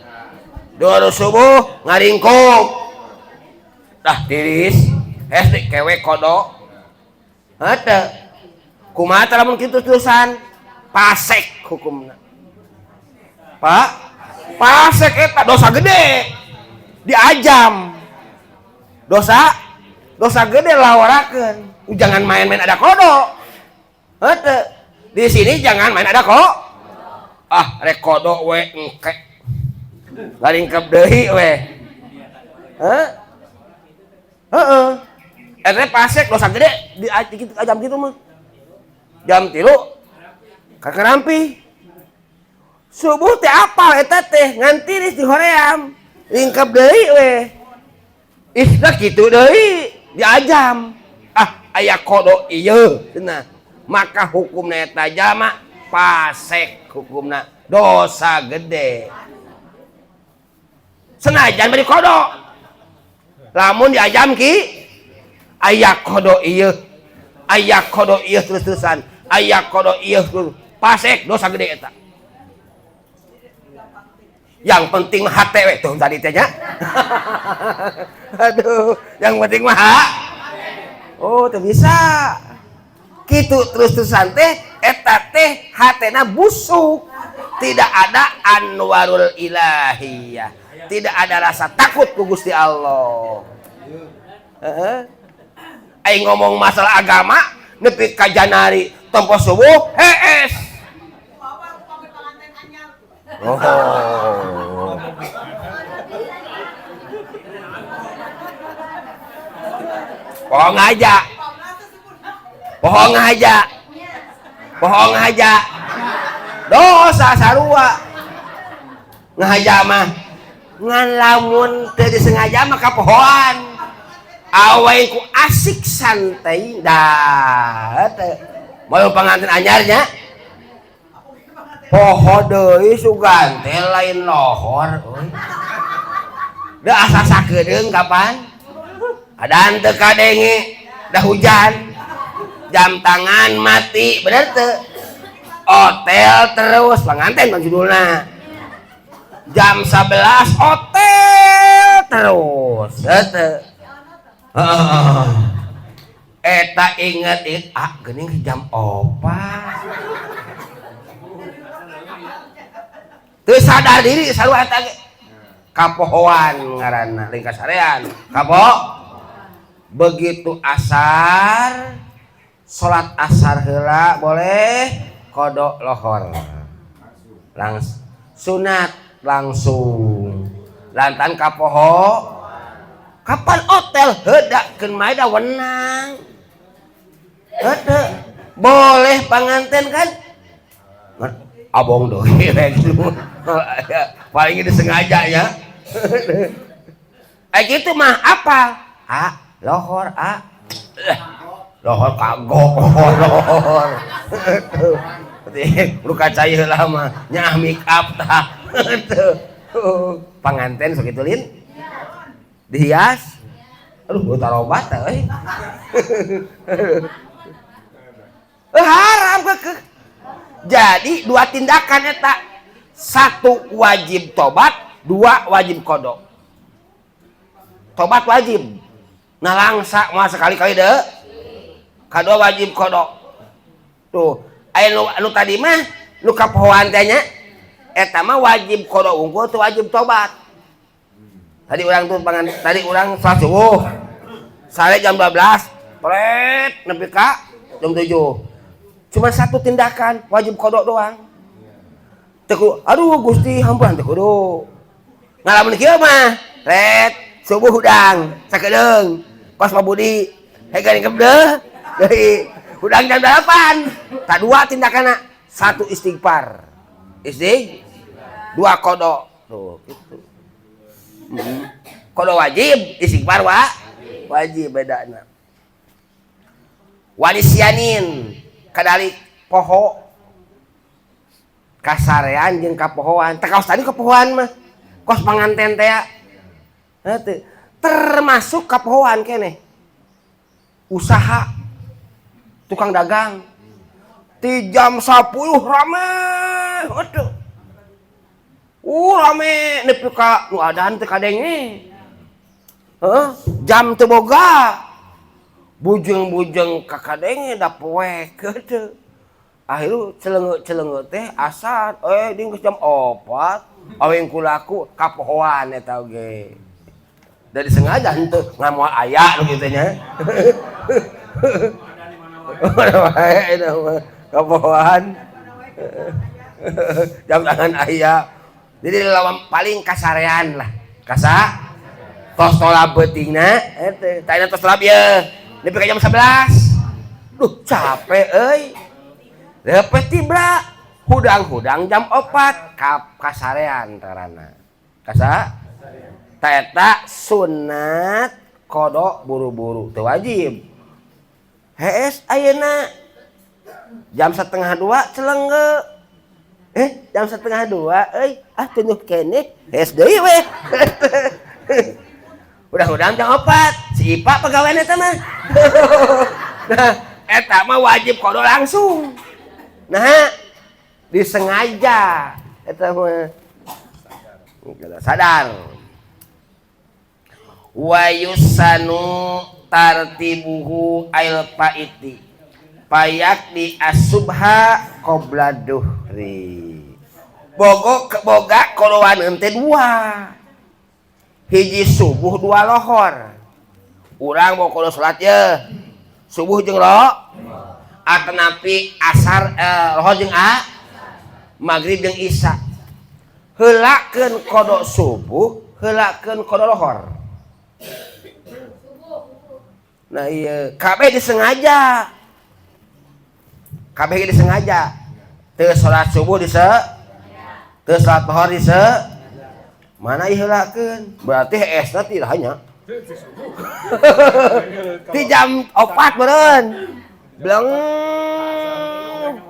Dua subuh ngaringkuk. Dah tiris, hes di kewe qada. Heuh teu. Kumaha teh lamun kitu terus-terusan? Pasek hukumna. Pak, pasek eta dosa gede. Diajam. Dosa gede laworakeun. Jangan main-main ada kodok. Heuh. Di sini jangan main ada kok. Ah, rek kodok we engke. Ngaringkep deui we. Heuh. Heeh. Eta pasek dosa gede di jam kitu mah. Jam 3 kakarampi. Subuh teh apal eta teh ngan tiris di hoream. Ringkep deui we. Ih, da kitu deui diajam. Ah, aya qada ieu cenah. Maka hukumna eta jalma pasek hukumna dosa gede. Senajan bari qada. Lamun diajam ki aya qada ieu. Aya qada ieu terus-terusan. Aya qada ieu pasek dosa gede eta. Yang penting mah hate we tuh tadi teh nya. Aduh, yang penting mah ha. Oh, teu bisa. Kitu terus-terusan teh eta teh hatena busuk. Tidak ada anwarul ilahiyah. Tidak ada rasa takut ku Gusti Allah. Heeh. Aing ngomong masalah agama nepi ka Janari tempo subuh hees. Oh. Bohong aja. Bohong aja. Bohong aja. Dosa sarua. Ngahaja mah ngan lamun teu disengaja mah kapohoan. Awe ku asik santai dah teu. Mau panganten anyarnya? Poho deui sugan teh lain lohor euy. Da asa sakedeung kapan? Adan teu kadenge, dah hujan. Jam tangan mati, bener teu? Hotel terus panganten bang judulna. Jam 11 hotel terus, teu. Eta inget ah geuning jam 4. Teu sadar diri sarua eta ge. Kapohoan ngaranna lain kasarean. Kapo begitu asar salat asar heula boleh kodok lohor. Langsung sunat langsung. Lantan kapoho kapan hotel heudakeun mah da wenang. Heuh boleh panganten kan? Abong deui gitu. Paling disengaja ya. Gitu mah apa? Ah, lohor ah. Lohor kagok lohor. Lu kacai heula mah nyaah make up tah. Panganten sok kitu lin. Dihias. Aduh, tarobat euy. Haram kekeh. Jadi dua tindakan eta. Satu wajib tobat, dua wajib kodok. Tobat wajib. Nah langsa mah sekali-kali deh. Kadua wajib kodok. Tuh, aya nu tadi mah nu kapohoan teh nya eta mah wajib kodok unggul tuh wajib tobat. Tadi urang tuh pangan tadi urang salat subuh. Sare jam 12, pret nepi ka jam 7. Cuma satu tindakan wajib kodok doang. Teu aduh Gusti hampura teu kudu. Ngalamun kieu mah, ret subuh hudang sakedeung. Kos Pak Budi, hegan kebdeuh deui hudang jam 8. Tak dua tindakanna, satu istighfar. Istig, dua kodok. Tuh gitu. Kodok wajib, istighfar wa wajib bedana. Wanisyanin kadalik poho kasarean jeung kapohoan. Teh kaos tadi kapohoan mah. Kos panganten teh ya. Heuh termasuk kapohoan keneh. Usaha tukang dagang ti jam 10 rame aduh. Rame nepi ka nu adan teu kadenge. Heuh, jam teu boga. Bujeng-bujeng ka kadenge da poek heuh. Akhirnya celenge-celenge teh asar ding geus jam 4 aweng kulaku kapohoan eta oge. Dari sengaja henteu ngamoal aya nu kitu nya. Mana wae eta mah kapohoan. Jam tangan aya. Jadi lawan paling kasarean lah. Kasa tos tola beutingna eta tah tos tola ieu. Nepi ka jam 11. Duh capek euy. Lepet tibra hudang-hudang jam 4 kap kasarean tarana. Kasa eta sunat kodok buru-buru teu wajib. Hees ayeuna jam 1:30 celengge. Jam 1:30 euy ah tunduh keneh hees deui we. Udah-udah jam 4 si Ipa pagawean eta mah. Nah eta mah wajib kodok langsung. Nah, disengaja eta mah. Sadar. Wa yusanu tartibuhu ail faiti. Payak di asubha qabla duhri. Bogo boga koloan ente dua. Hiji subuh dua lohor. Urang mau kodo salat ye. Subuh jeung lo atanapi asar lohor jeung a maghrib jeung isya. Heulakeun qada subuh, heulakeun qada lohor. Nah iya, kabeh disengaja. Kabeh disengaja. Teu salat subuh dise, teu salat lohor dise. Mana ieu heulakeun? Berarti heesna tidak hanya. Di jam 4 meureun. Bleng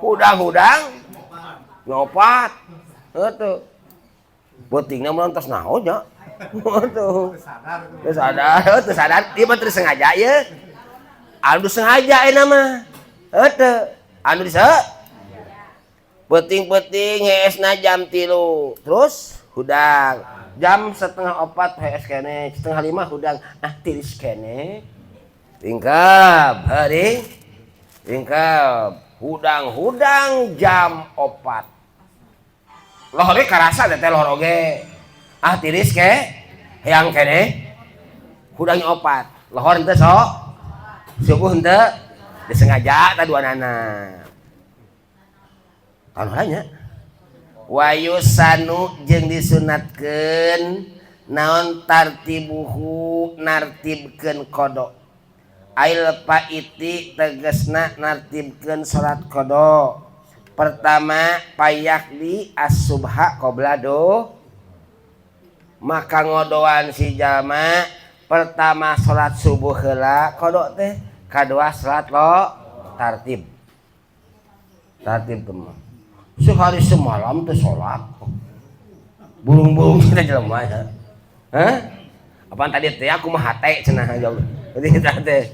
hudang-hudang ngopat. Heuh. Beutingna mah tos naon nya. Tuh. Teu sadar, teu sadar, ieu mah teu sengaja ye. Anu sengaja ayeuna mah. Heuh teu. Anu dise. Peuting-peuting heesna jam 3. Terus hudang. Jam 3:30 hees keneh, 4:30 hudang. Ah tiris keneh. Tingkap, hari. Tingkap. Hudang-hudang jam 4. Lohor ge karasa teh lohor oge. Ah tiris ke hayang keneh. Hudang 4. Lohor henteu sok. Subuh henteu disengaja ta duanana. Anu nya. Wayusanu jeung disunatkeun naon tartibuhu nartibkeun qada. Ail paiti tegasna nartibkeun salat qada. Pertama payakdi as-subha qabla do. Maka ngodoan si jalma pertama salat subuh heula qada teh, kadua salat lo tartib. Tartib teh sehari semalam teh salat. Burung-burung kita jelema ya. Hah? Apaan tadi teh aku mah hate cenah jauh. Jadi eta teh.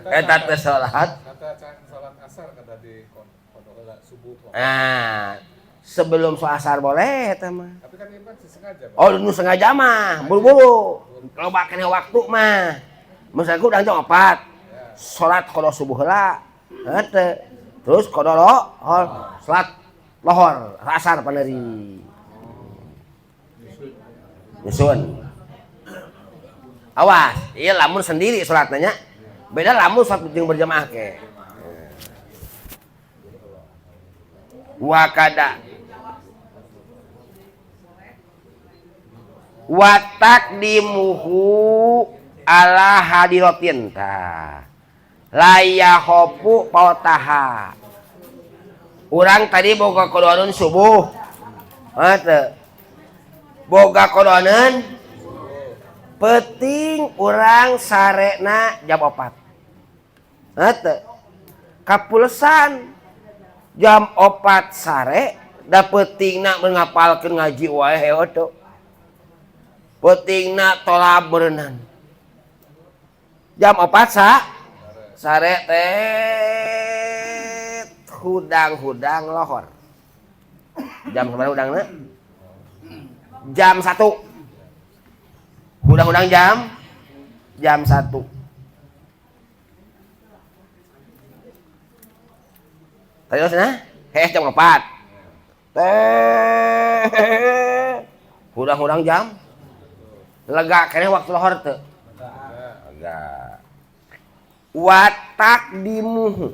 Eta teh salat. Salat asar kada di qada heula subuh. Nah, sebelum sholat asar boleh eta mah. Tapi kan ieu mah sengaja. Oh, nu sengaja mah, buru-buru. Loba keneh waktu mah. Misalnya udah jam 4. Salat qada subuh heula. Heuh. Terus qada lohor, salat lohor, asar paneri. Nyusun. Awas, ieu lamun sendiri salatna nya. Beda lamun salat jeung berjamaah ke. Wakada watakdimuhu ala hadirotin ta layahopu pautaha. Urang tadi boga kodoanun subuh. Heuh. Boga kodoanun peuting urang sarena jam 4. Heuh. Kapulesan jam 4 sare da peutingna ngapalkeun ngaji wae heuh teu. Peutingna tolab berenang. Jam 4 sare teh hudang-hudang lohor. Jam sabaraha hudangna? Jam 1. Hudang-hudang jam 1. Tadi cenah? Heh jam 4. Teh hudang-hudang jam lega keneh waktu lohor teu. Lega. Watak dimuhu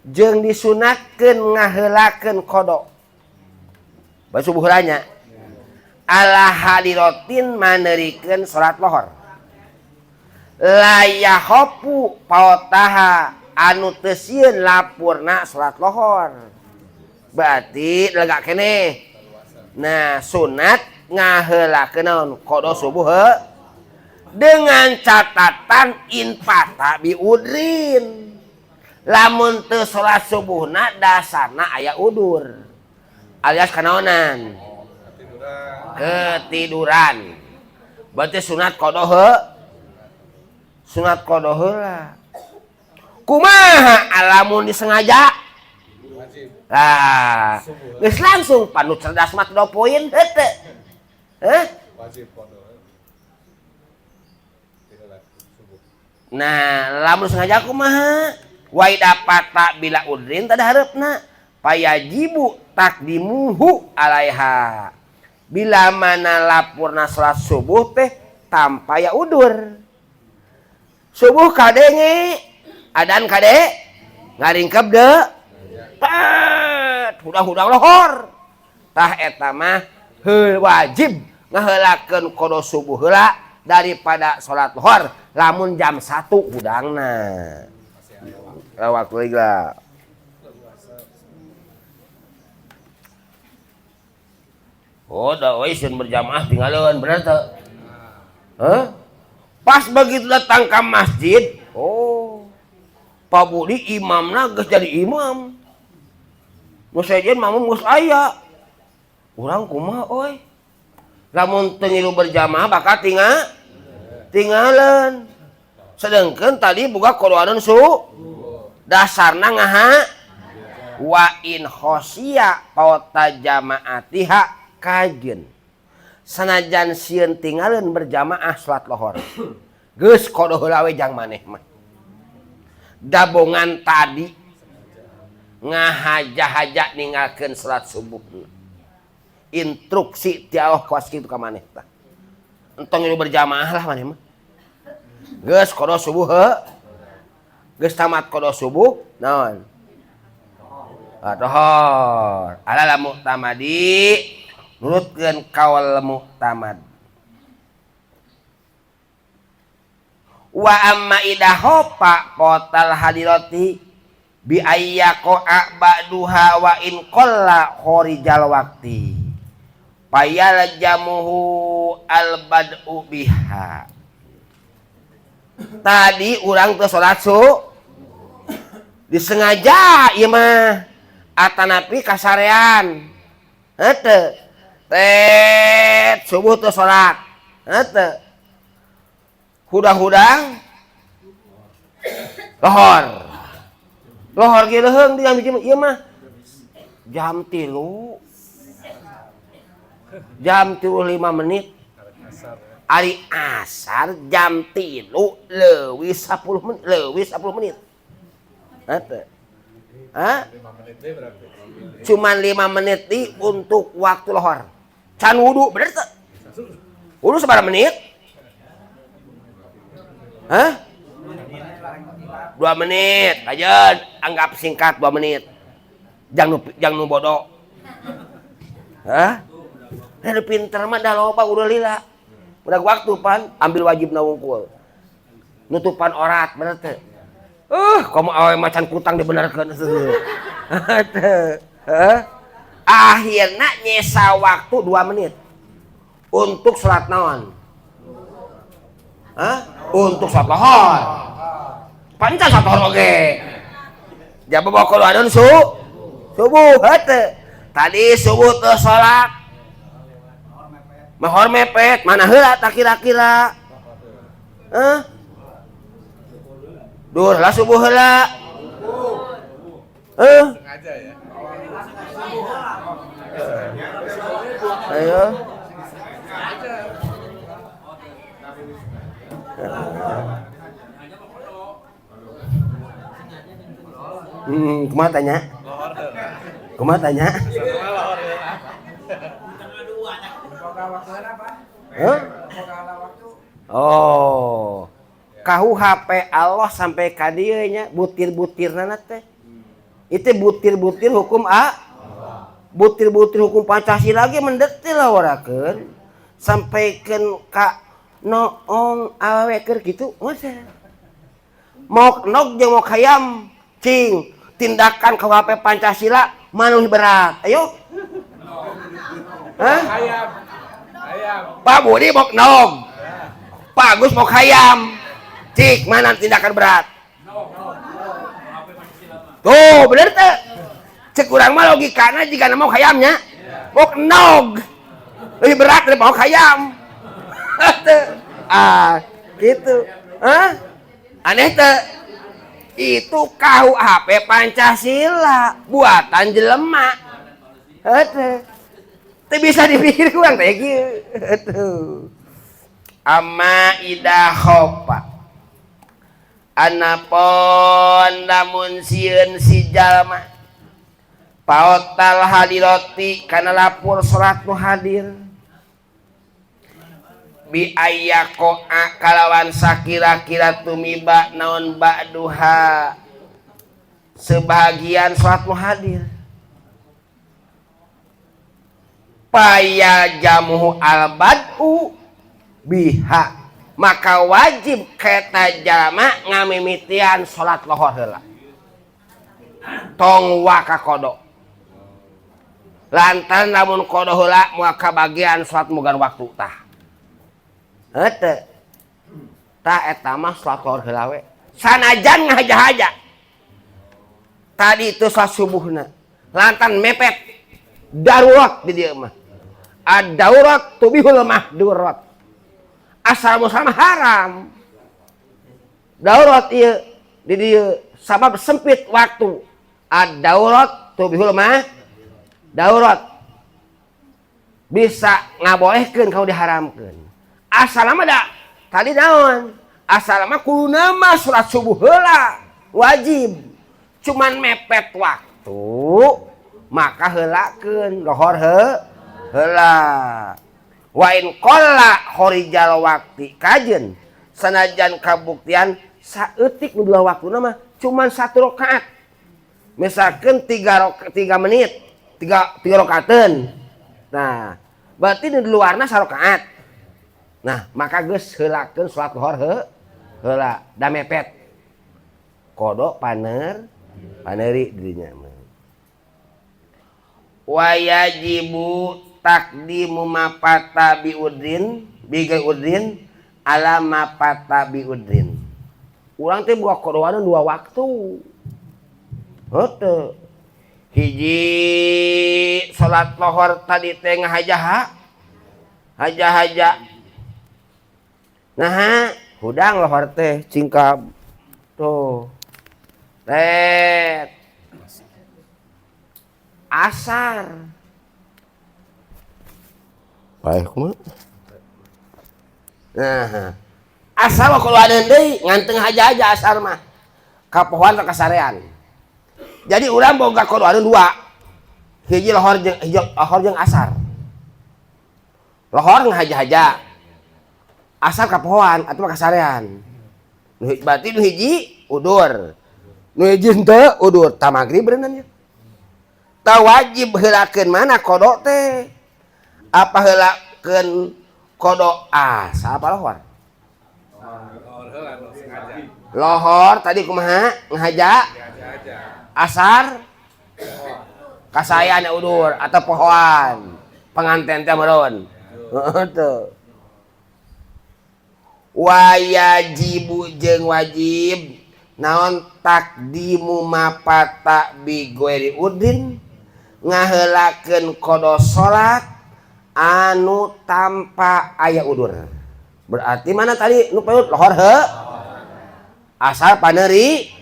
jeung disunatkeun ngaheulakeun qada. Bae subuh heula nya. Ala hadirotin manerikeun salat lohor. La yahopu paotaha anu teu sieun lapurna salat lohor. Berarti lega keneh. Nah, sunat ngaheulakeun naon qada subuh heuh dengan catatan infata biudrin. Lamun teu salat subuhna dasarna aya udur. Alias kanaonan? Ketiduran. Berarti sunat qada heuh. Sunat qada heula. Kumaha alamun disengaja? Lah, geus langsung panu cerdas mah 2 poin heuh teu. Heh? Wajib qada. Nah, lamun sengaja kumaha? Wa idapata bila udrin tada hareupna payajibu takdimuhu alaiha. Bila mana lapurna salat subuh teh tanpa ya udur. Subuh kadenge Adan kade ngaringkep de tet hudang-hudang lohor. Tah eta mah heul wajib ngaheulakeun qada subuh heula daripada salat lohor lamun jam 1 hudangna. Waktu lagi lah. Oh, dah we sieun berjamaah tinggalin, bener teu? Hah? Pas begitu datang ke masjid, oh, Pak Budi imamna geus jadi imam. Nu sejen makmum geus aya. Urang kumaha euy? Lamun teu ngilu berjamaah bakal tinggalan. Sedengkeun tadi boga qadaan su dasarna ngaha wa in khosya pauta jamaatiha kajen sanajan sieun tinggalin berjamaah salat lohor geus qada heula we jang maneh mah dabongan tadi ngahaja-haja ninggalkeun salat subuh instruksi ti Allah kuas kitu ka maneh tah entong ngilu berjamaah lah maneh mah geus qada subuh heuh geus tamat qada subuh naon lohor ala mu'tamadi nurutkeun kaul mu'tamad wa amma idha hopa qotal hadirati bi ayyaqa ba'duha wa in qalla kharijal waqti payal jamuhu al bad'u biha. Tadi urang teu salat su disengaja ieu mah atanapi kasarean heuh tet subuh teu salat heuh hudang-hudang lohor lohor ge leuheung di jam hiji ieu mah jam 3 jam 3 5 menit ari asar jam 3 leuwih 10 menit leuwih 10 menit heuh. Hah? Cuman 5 menit di untuk waktu lohor. Can wudu, bener teu? Wudu sabaraha menit? Hah? 2 menit. Aja anggap singkat 2 menit. Jang nu bodoh. Hah? Nu pinter mah dah loba udah lila. Udah waktu pan ambil wajibna wungkul. Nutupan orat, bener teu? Kamu awe macan kutang dibenarkan. Akhirnya nyesa waktu 2 menit untuk sholat naon? Hah? Untuk sholat lohor. Panca sholat lohor oge. Jaba bawa keluaran su subuh hete. Tadi subuh teu sholat. Mahor mepet, mana heula tak kira-kira? Hah? Duh lah subuh heula. Sengaja ya. Ayo. Kumaha tanya? Kumaha tanya? Hah? Oh. Kahu HP Allah sampai ka dieu nya butir-butirna teh. Itu butir-butir hukum A. Butir-butir hukum Pancasila ge mendetil warakeun sampaikeun ka noong awewe keur kitu masa. Mok nog jeung mok hayam cing tindakan KUHP Pancasila mana lebih berat? Ayo. Hah? Hayam. Hayam. Pak Budi mok nog. Pak Agus mok hayam. Cik, mana tindakan berat? Tuh, bener teh. Cek urang mah logikana jika mau hayamnya, mok nog. Lebih berat dari mau hayam. Ah, gitu. Hah? Aneh teh. Itu KUHP Pancasila buatan jelema. Heuh. Teu bisa dipikir kurang teh kieu. Tuh. Amma ida khofa. Anapun lamun sieun si jalma paotal hadiroti kana lapor salat nu hadir Bi ayaqoa kalawan sakira-kira tumiba naon ba'duha sebagian salat muhadir. Paya jamuhu al-bad'u biha maka wajib keta jalma ngamimitian salat lohor heula. Tong waka kodo. Lantaran lamun kodo heula moal kabagian salat mugan waktu tah. Heuh tah eta mah salat lohor heula we. Sanajan ngahaja-haja. Tadi itu salat subuhna. Lantaran mepet darurat di dieu mah. Ad-daurat tubihul mahdurat. Asal musalmah haram. Daurat ieu di dieu sabab sempit waktu. Ad-daurat tubihul mah daurat. Bisa ngabolehkeun kalau diharamkeun. Asal mah da tadi naon? Asal mah kuduna mah salat subuh heula wajib. Cuman mepet waktu maka heulakeun lohor heula. Wa in qalla khorijal waqti kajen sanajan kabuktian saeutik nu dua waktuna mah cuman 1 rakaat. Misalkan 3 menit, 3 rakaateun. Nah, berarti di luarna 1 rakaat. Nah, maka geus heulakeun salat lohor heula da mepet. Kodo paneuri dirinya mah. Wa yajibu takdimu mapata biudrin bigai udrin ala mapata biudrin. Urang teh buka kodoana 2 waktu. Heuh. Hiji salat lohor tadi teh ngahaja haja-haja. Nah, hudang lohor teh cingkab. Tuh. Ret. Asar. Baik kumaha? Nah, asar mah kalau ada deui nganteng haja-haja asar mah. Kapohoan ka kasarean. Jadi urang boga kodoan 2. Hiji lohor jeung hiji lohor jeung asar. Lohor ngahaja-haja. Asar kapohoan atuh mah kasarean. Berarti nu hiji udur. Nu hiji henteu udur ta magrib beuneunan nya. Ta wajib heulakeun mana kodo teh? Apa heulakeun kodo asar apa lohor? Lohor tadi kumaha? Ngahaja? Asar kasayan udur atau pohoan pengantin teh meureun. Heeh teu. Wajibu jeung wajib naon takdimu mapata bi ghairi udin ngaheulakeun kodo salat anu tanpa aya udur. Berarti mana tadi nu payut lohor heuh asar paneuri.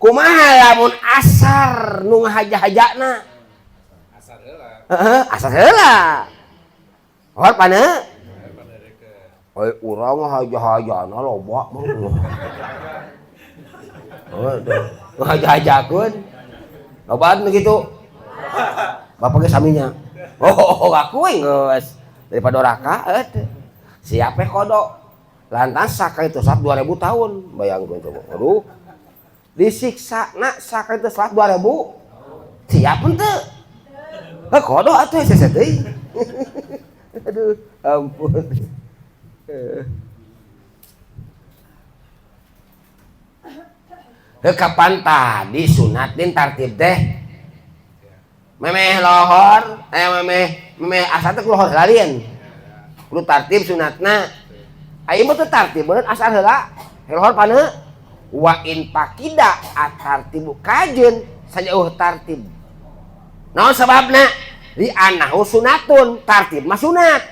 Kumaha lamun asar nu ngahaja-hajana? Asar heula. Heeh, asar heula. Lohor pane? Oi urang ngahaja-hajana loba mah. Heuh, ngahaja-hajakeun. Lobaan kitu. Bapak ge saminya. Oh, aku geus daripada doraka teh. Siap we kodo. Lantas sakali teu salat 2000 tahun, bayangkeun coba. Aduh. Disiksa nak sakali teu salat 2000. Siap henteu? Heuh kodo atuh hese teuing. Aduh, ampun. Heuh kapan tadi sunat din tartib teh? Memeh lohor, memeh asar teh lohor lalin. Kudu tartib sunatna. Aya mah teu tartib beuneu asar heula. Lohor pane wa in pakida atartibu kajeun sajauh tartib. Naon sababna? Li annahu sunatun, tartib mah sunat.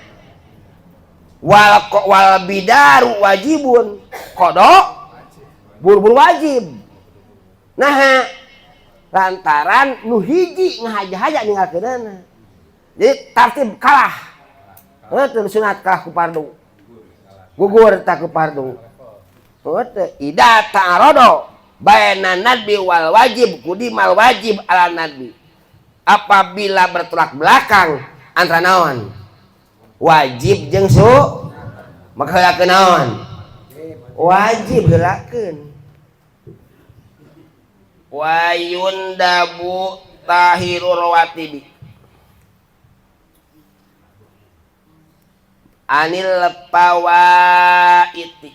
Wal bidaru wajibun. Qada buru-buru wajib. Nah, lantaran nu hiji ngahaja-haja ninggalkeunana. Jadi tartib kalah. Heuh sunat kalah ku fardu. Gugur tak ku fardu. Heuh ida ta'arado baina nadbi wal wajib kudimal wajib ala nadbi. Apabila bertolak belakang antara naon? Wajib jeung Maka heulakeun naon? Wajib heulakeun. Wa yundabu tahirur rawatibi anil pawaiti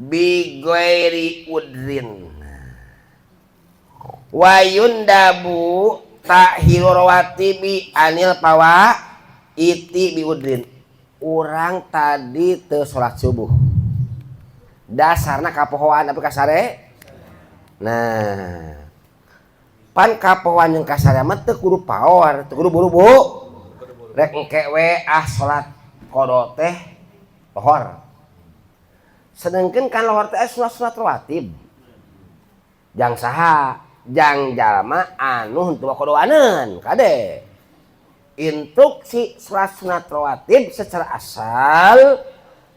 bi ghairi udrin. Wa yundabu tahirur rawatibi anil pawaiti bi udrin. Urang tadi teu salat subuh. Dasarna kapohoan tapi kasare. Nah, pan kapohoan jeung kasare mah teu kudu paor, teu kudu buru-buru. Rek engke we ah salat qada teh lohor. Sedengkeun kan lohor teh sunat-sunat rawatib. Jang saha? Jang jalma anu henteu kodoaneun kade. Instruksi salat sunat rawatib secara asal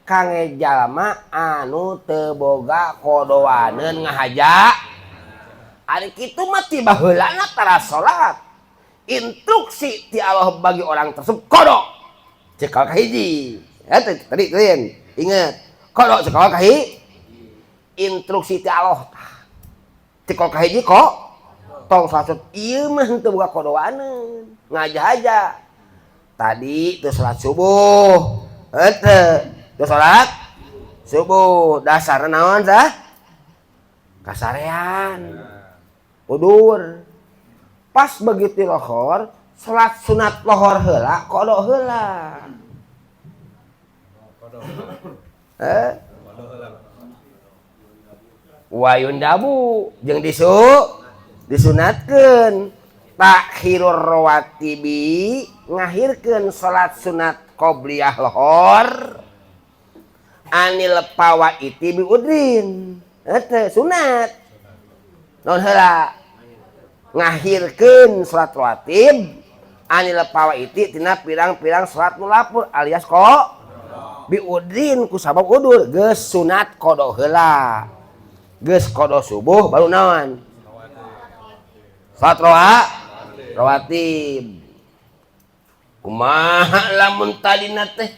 kangge jalma anu teu boga kodoaneun ngahaja. Ari kitu mah ti baheulana tara salat. Instruksi ti Allah bagi orang tersebut qada. Cekal kahiji. Eta tadi kalian ingat. Qada cekal kahiji. Instruksi ti Allah tah. Cekal kahiji kok tong salat ieu mah henteu boga kodoaneun. Ngajahaja. Tadi teu salat subuh. Henteu. Teu salat subuh. Dasarna naon tah? Kasarean. Udur. Pas begitu lohor, salat sunat lohor heula, qada heula. Wa yundabu jeung disunatkeun takhirur rawatibi ngahirkeun salat sunat qobliyah lohor anil pawaiti bi udrin. Eta sunat. Naon heula? Ngahirkeun salat rawatib anil pawaiti tina pirang-pirang salat nu lapur alias kok bi udrin ku sabab udur geus sunat qada heula. Geus qada subuh baru naon? Salat rawatib. Kumaha lamun tadina teh?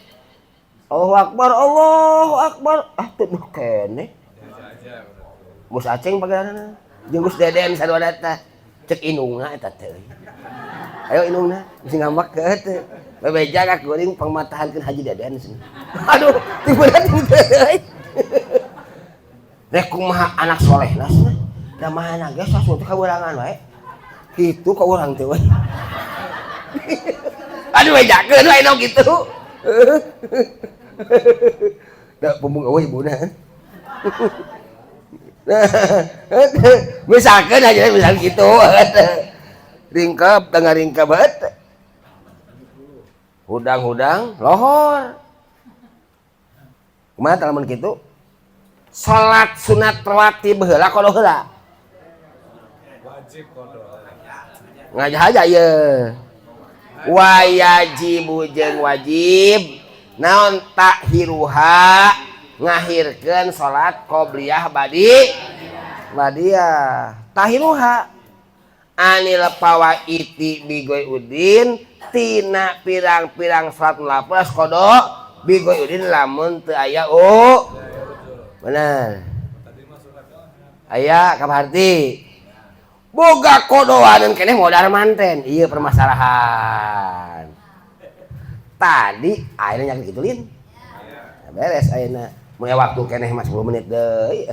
Allahu akbar, Allahu akbar. Ah teu keneh. Gus Aceng pagaranna. Jeung Gus Deden sarua teh. Cek indungna eta teh. Ayo indungna geus ngambek ke teh. Bebeja ka kuring pangmatahankeun Haji Deden cenah. Aduh, tibeuna teh. Rek kumaha anak solehna cenah. Da mana geus asup teh kabeurangan wae. Kitu ka urang teh we. Aduh bejakeun we nu kitu. Da pembung eueuh ibuna. Misalkan aja misal gitu. Ringkap tengah ringkap banget. Hudang-hudang lohor. Kumaha tah lamun kitu? Salat sunat rawatib heula qada heula. Wajib qada. Ngajahaja ieu. Wa yajibu jeung wajib naon takhiruha ngahirkeun salat qobliyah badi badiah tahiruha anil pawaiti bigoy udin tina pirang-pirang salat lapras qada bigoy udin lamun teu aya bener aya kabarti boga kodoaneun keneh modar manten ieu permasalahan tadi ayeuna nyakin kitu lin beres ayeuna mun waktu keneh mah 10 menit deui.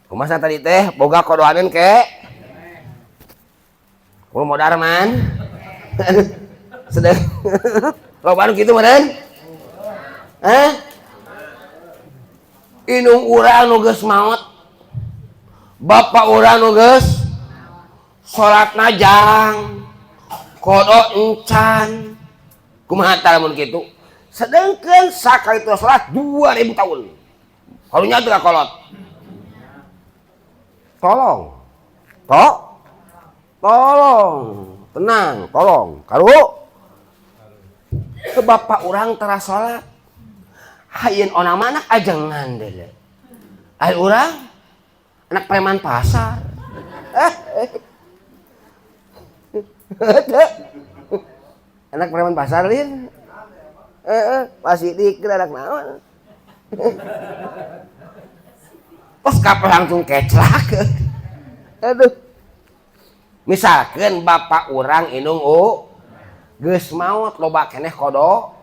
Kumaha tadi teh boga kodoaneun ke kudu modar man. Sedang loba nu kitu meureun? Hah? Indung urang nu geus maot. Bapak urang nu geus salatna jang. Kodo encan. Kumaha tah lamun kitu? Sedengkeun sakali teu salat 2000 tahun. Karunya teu kolot. Tolong. Tok. Tolong. Tenang, tolong. Karu. Ke bapak urang tara salat. Hayeun onang mah anak ajengan deuleu. Ari urang anak preman pasar. Anak preman pasar lin. Masih dikit anak naon. Terus kapal langsung keclak. Aduh. Misalkan bapak urang indung geus maot loba keneh kodo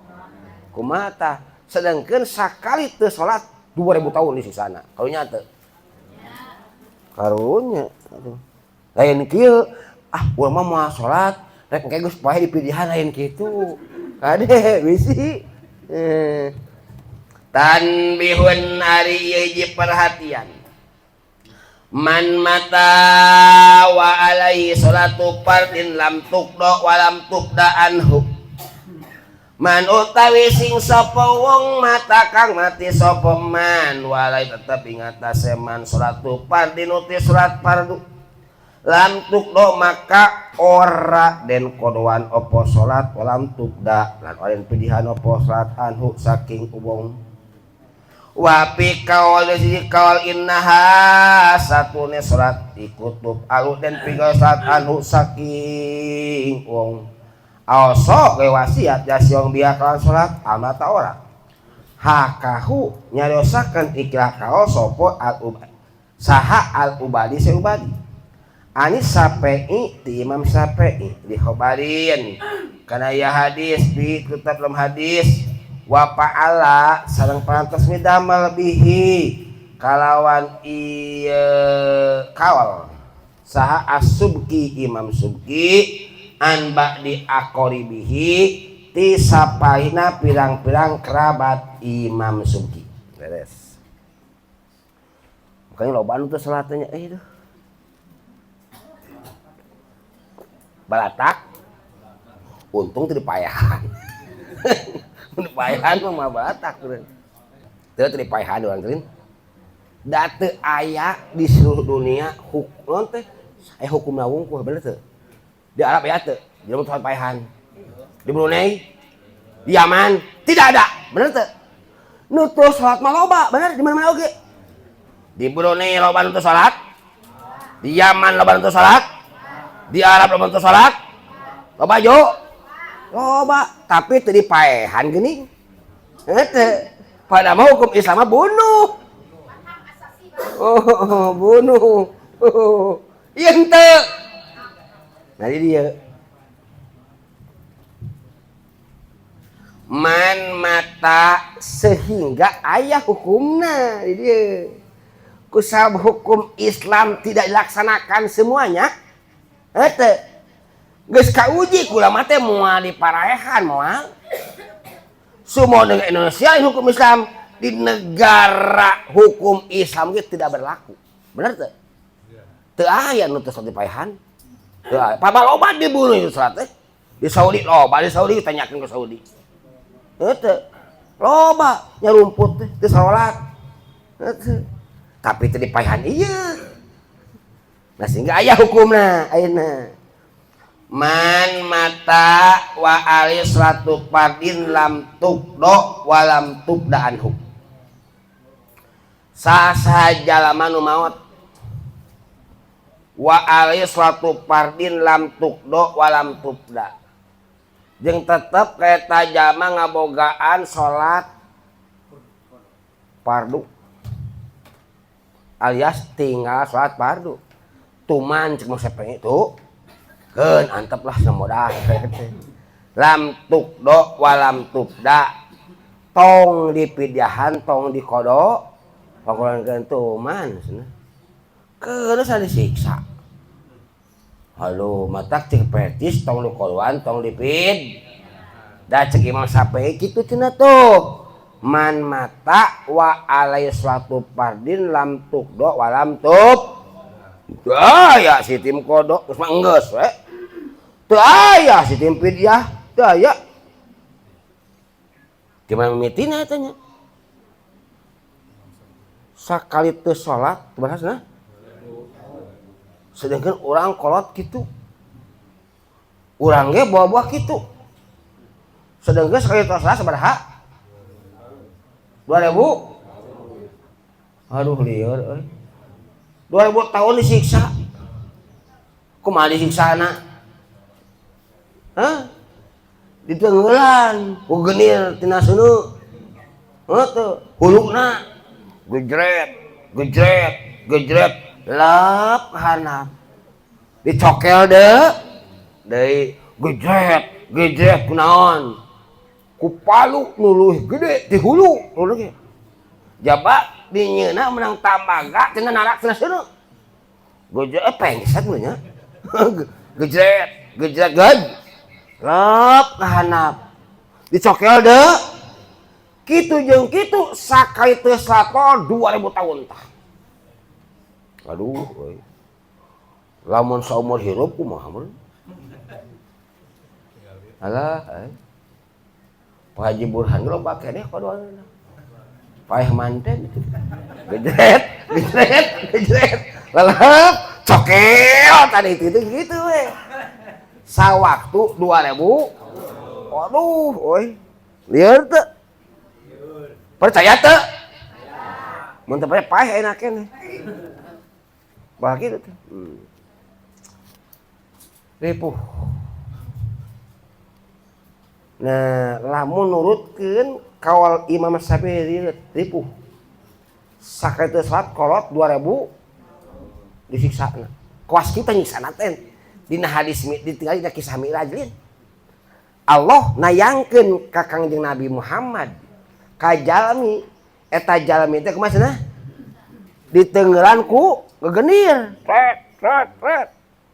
kumaha tah. Sedangkan sakali teu salat 2000 tahun disiksana. Karunya teu? Karunya. Aduh. Lain kieu, ah urang mah moal salat, rek engke geus poe dipilihan lain kitu. Kade bisi. Tanbihun ari ieu hiji perhatian. Man mata wa alaihi salatu fardin lam tuqda wa lam tubda anhu. Man utawi sing sapa wong mata kang mati sapa man walai tetep ing atase man salatu fardin uti salat fardu lam tuqda maka ora den kodoan apa salat wa lam tubda lan ora den pilihan apa salat anhu saking wong. Wa fi qaul siji qaul innaha satune salat ikutub alu den pigawe salat anhu saking wong. Aso ge wasiat jasiong biya kalan salat amata ora. Hakahu nyariosakeun ikhlas kaol sapa al saha al ubadi se ubadi. Anis Syafi'i di Imam Syafi'i di khobarin kana ya hadis bi kitab dalam hadis wa fa'ala sareng parantos midamel bihi kalawan ieu kaol saha as-Subki Imam Subki an ba'di aqribihi ti sapaina pirang-pirang kerabat Imam Subki. Beres. Makanya loba anu teu salatnya duh. Balatak untung teu dipayahan. Dipayahan mah balatak teu teu dipayahan urang teh. Da teu aya di seluruh dunia hukum teh aya hukumna wungkul bener teu? Di Arab aya teu? Di Arab payahan. Di Brunei, di Yaman tidak ada, bener teu? Nu teu salat mah loba, bener di mana-mana oge. Di Brunei loba nu teu salat, di Yaman loba nu teu salat, di Arab loba nu teu salat, loba jo. Loba, tapi teu dipaehan geuning. Henteu. Pada mah hukum Islam mah bunuh. Oh, bunuh. Oh, ieu henteu. Nah, ini dia. Man mata sehingga ayah hukumna di dia. Kusab hukum Islam tidak dilaksanakan semuanya. Henteu. Geus kauji kula mah teh moal diparaehan moal. Semua negara Indonesia hukum Islam di negara hukum Islam ge tidak berlaku. Bener teu? Teu aya nu teu salat dipaehan. Teu aya. Pabal obat dibunuh itu salat teh. Di Saudi loba, di Saudi tanyakeun ke Saudi. Henteu. Loba nyarumput teh teu salat. Henteu. Tapi teu dipaehan ieu. Nah sehingga aya hukumna ayeuna. Man mata wa ali salatu fardin lam tuqdo wa lam tubda anhu. Saha jalma nu maot wa ali salatu fardin lam tuqdo wa lam tubda. Jeung tetep eta jalma ngabogaan salat fardu alias tinggal salat fardu. Tuman cek mah sape itu. Keun antep lah semodah. Lam tuqdo wa lam tubda. Tong dipidiahan tong dikodo. Pakulankeun tuman cenah. Keun asa disiksa. Halo, matak cek petis tong dikodoan tong dipid. Da cek Imam Syafi'i kitu cenah tuh. Man mata wa alaihi salatu fardin lam tuqdo wa lam tub. Teu aya si tim kodok geus mah enggeus we. Teu aya si tim pidyah, teu aya. Di mana mimitina eta nya? Sakali teu salat bahasna. Sedangkan urang kolot kitu. Urang ge bawa-bawa kitu. Sedangkan sekali teu salat sabaraha? 2000. Aduh lieur euy. 2000 tahun disiksa. Kumaha disiksana? Hah? Ditenggelan ku genir tina seuneu. Heuh huluna gejret gejret gejret lep handap. Dicokel deui gejret gejret kunaon? Ku palu nu leuwih gede ti hulu hulu ge. Jaba dinyeuna menang tambaga cenah narak cenah seuneu. Gejret pengset mah nya. Gejret gejret ged. Lep ka handap. Dicokel deui. Kitu jeung kitu sakali teu salatol 2000 tahun tah. Aduh euy. Lamun saumur hirup kumaha mun? Alah euy. Pak Haji Burhan loba keneh kodoanna. Paeh manten gejret gejret gejret lelep cokel tadi itu gitu we. Sawaktu 2000. Aduh euy. Lieur teu? Percaya teu? Mun teu percaya paeh enak keneh. Bah kitu teh. Ripuh. Nah, lamun nurutkeun kaul Imam Syafi'i ripuh. Sakalitu salat kolot 2000 disiksana. Kawas kita nyiksana teh. Dina hadis ditinggali dina kisah Mi'raj lain. Allah nayangkeun ka Kangjeng Nabi Muhammad ka jalmi eta jalmi teh kumaha cenah? Ditenggelan ku gegenir. Ret ret ret.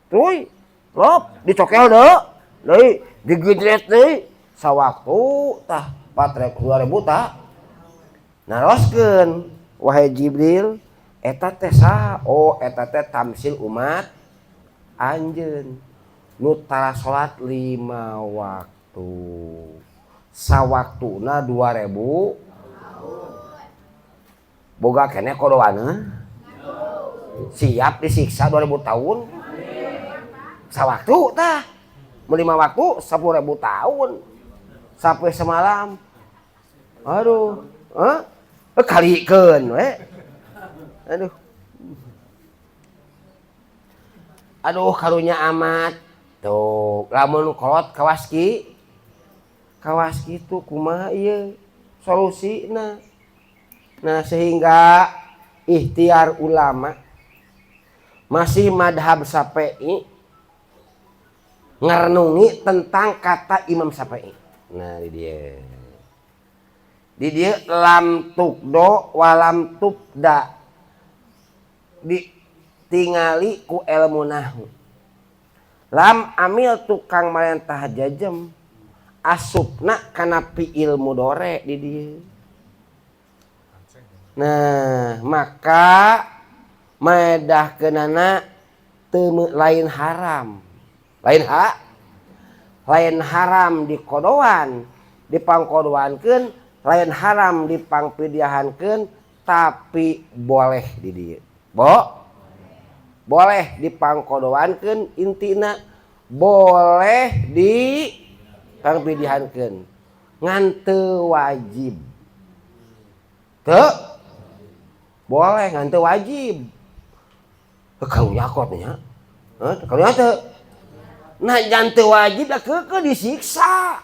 Tuy, lop dicokel deui, digejret deui. Sawaktu tah 2000 tah naroskeun wahai Jibril eta teh saha? Oh eta teh tamsil umat anjeun nu tara salat 5 waktu sawaktuna 2000 boga keneh kodoaneun siap disiksa 2000 tahun sawaktu tah mun 5 waktu 10.000 tahun sampai semalam. Aduh, kalikeun we. Aduh. Aduh karunya amat. Tuh, lamun kolot kawas ki. Kawas kitu kumaha ieu solusina. Nah, sehingga ikhtiar ulama masih madhab Syafi'i ngerenungi tentang kata Imam Syafi'i. Nah, di dia. Di dia lam tukdo walam tubda. Ditingali ku ilmu nahwu. Lam amil tukang marentah jajem asupna kana fi'il mudhari di dia. Nah, maka medahkeunana teu lain haram. Lain hak lain haram dikodoan, dipangkodoankeun, lain haram dipangpidiahankeun, tapi boleh di dieu. Boleh dipangkodoankeun intina, boleh dipangpidiahankeun. Ngan teu wajib. Teu boleh ngan teu wajib. Karunya kot nya. Heuh, karunya teu. Nah jangan teu wajib da keukeuh disiksa.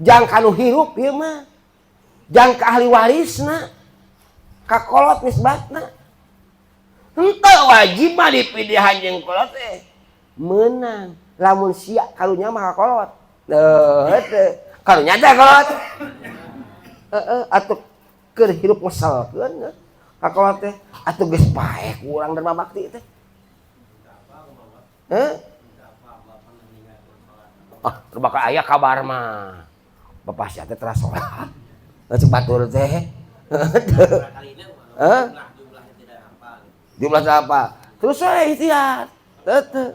Jang kanu hirup ieu mah. Jang ka ahli warisna. Ka kolot nisbatna. Henteu wajib mah dipidihan jeung kolot teh. Meunang lamun sia karunya mah ka kolot. Heuh teu. Karunya teh kolot. Heeh atuh keur hirup ngeselkeun ka kolot teh. Atuh geus paeh ku urang Dharma Bakti teh. Heuh? Ah, bakal aya kabar mah. Bapak sia teh telah sholat. Cek batur teh. Heh? Jumlah apa? Terus saya ikhtiar. Teu.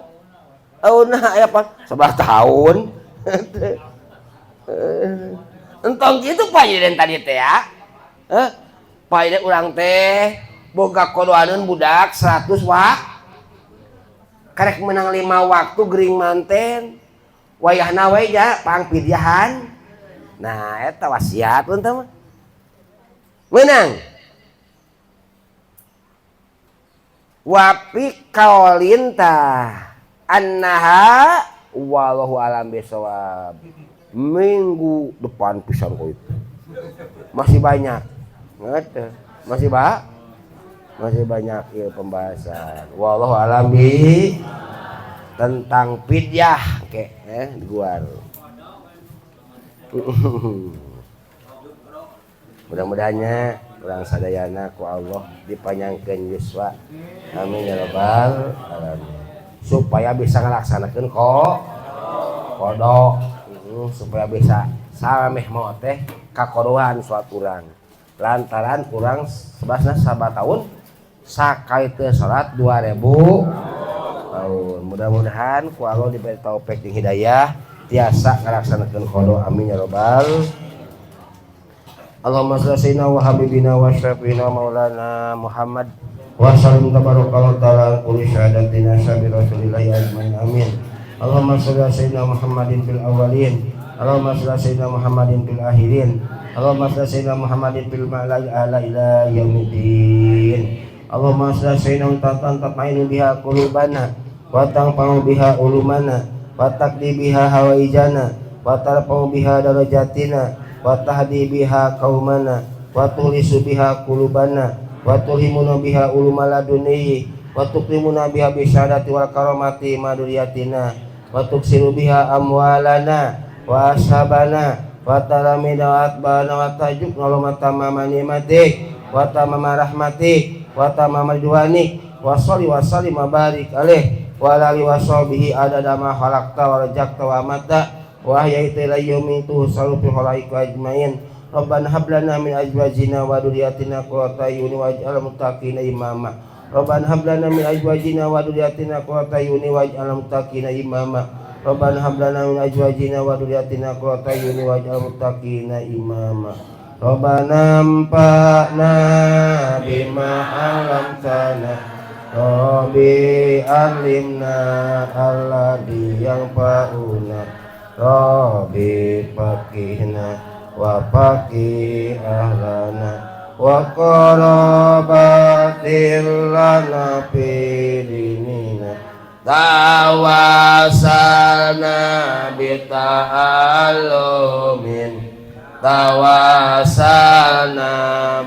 Auna aya apa? 11 tahun. Entong kitu Pak Yiden tadi teh ya. Heh? Pak Yiden urang teh boga kodoaneun budak 100 wak. Karek menang 5 waktu gering manten. Wayahna we ja pangpidiahan. Nah, eta wasiat pun teh mah. Menang. Wapi kaolin tah annaha wallahu alam bisawab. Minggu depan pisan kok itu. Masih banyak. Ngerti? Masih masih banyak ya pembahasan. Wallahu a'lam bi tentang fidyah ke guar. Mudah-mudahannya urang sadayana ku Allah dipanjangkeun yuswa. Amin ya rabbal alamin. Supaya bisa ngalaksanakeun qada. Supaya bisa sameh mau teh kakodoan suatu urang. Lantaran kurang sebasna sabat tahun sakali teu salat 2000 tahun. Mudah-mudahan ku Allah diberi taufik jeung hidayah tiasa ngalaksanakeun qada. Amin ya rabbal. Allahumma shalli sayyidina wa habibina wa syafina maulana Muhammad wa sallim tabarakallahu taala kulli syahadatina sabi rasulillahi ajmain amin. Allahumma shalli sayyidina Muhammadin fil awwalin, Allahumma shalli sayyidina Muhammadin fil akhirin, Allahumma shalli sayyidina Muhammadin fil ma'la ala ila yaumiddin. Allahumma shalli sayyidina tatan tatmainu biha qulubana wa tanfa'u biha ulumana wa taqdi biha hawaijana wa tarfa'u biha darajatina wa tahdi biha qaumana wa tulisu biha qulubana wa tulhimuna biha ulumal laduni wa tukrimuna biha bisyadati wal karamati maduriyatina wa tuksiru biha amwalana wa ashabana wa talamina wa atbana wa tajukna wa tamama nimatik wa tamama rahmatik wa tamama ridwanik wa sholli wa sallim wa barik alaih wa ala alihi wa sahbihi adada ma khalaqta wa razaqta wa amatta wa ahyaita ila yaumi tuhsaru fi khalaiqi ajmain. Rabbana hab lana min azwajina wa dhurriyyatina qurrata a'yun waj'alna muttaqina imama. Rabbana hab lana min azwajina wa dhurriyyatina qurrata a'yun waj'alna muttaqina imama. Rabbana hab lana min azwajina wa dhurriyyatina qurrata a'yun waj'alna muttaqina imama. Rabbana anfa'na bima 'allamtana Rabbi 'allimna alladzi yanfa'una Rabbi faqihna wa faqih ahlana wa qarabatil lana fi dinina tawasalna bi ta'allumin tawasalna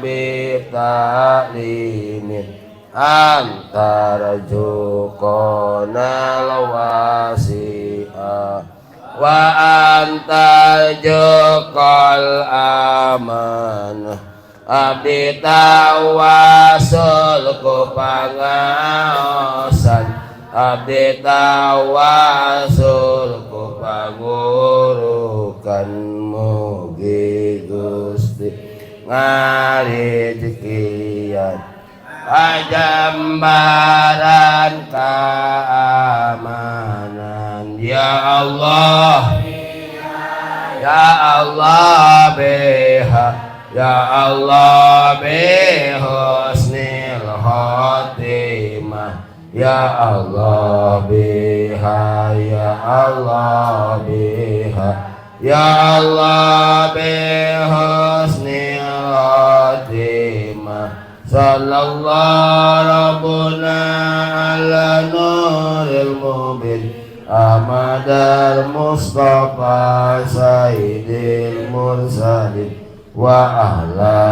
bi ta'limin anta rajukona lawasi'a wa anta jukal amanah abdi tawasul ku pangaosan abdi tawasul ku pangurukan mugi Gusti ngarejekian ajambaran keamanan ya Allah ya Allah biha ya Allah bihusnil khotimah ya Allah biha ya Allah biha ya Allah bihusnil khotimah. Sallallahu rabbuna ala nuril mubin Ahmadal Mustafa Sayyidil Mursalin wa ala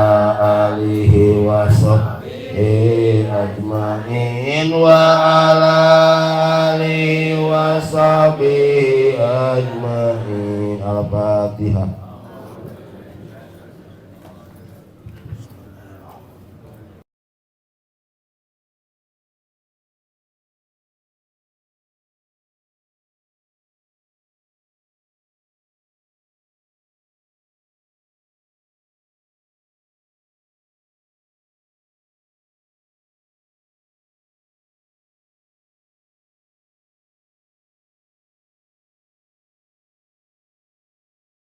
alihi wa sahbihi ajmain wa ala alihi wa sahbihi ajmain. Al-Fatihah.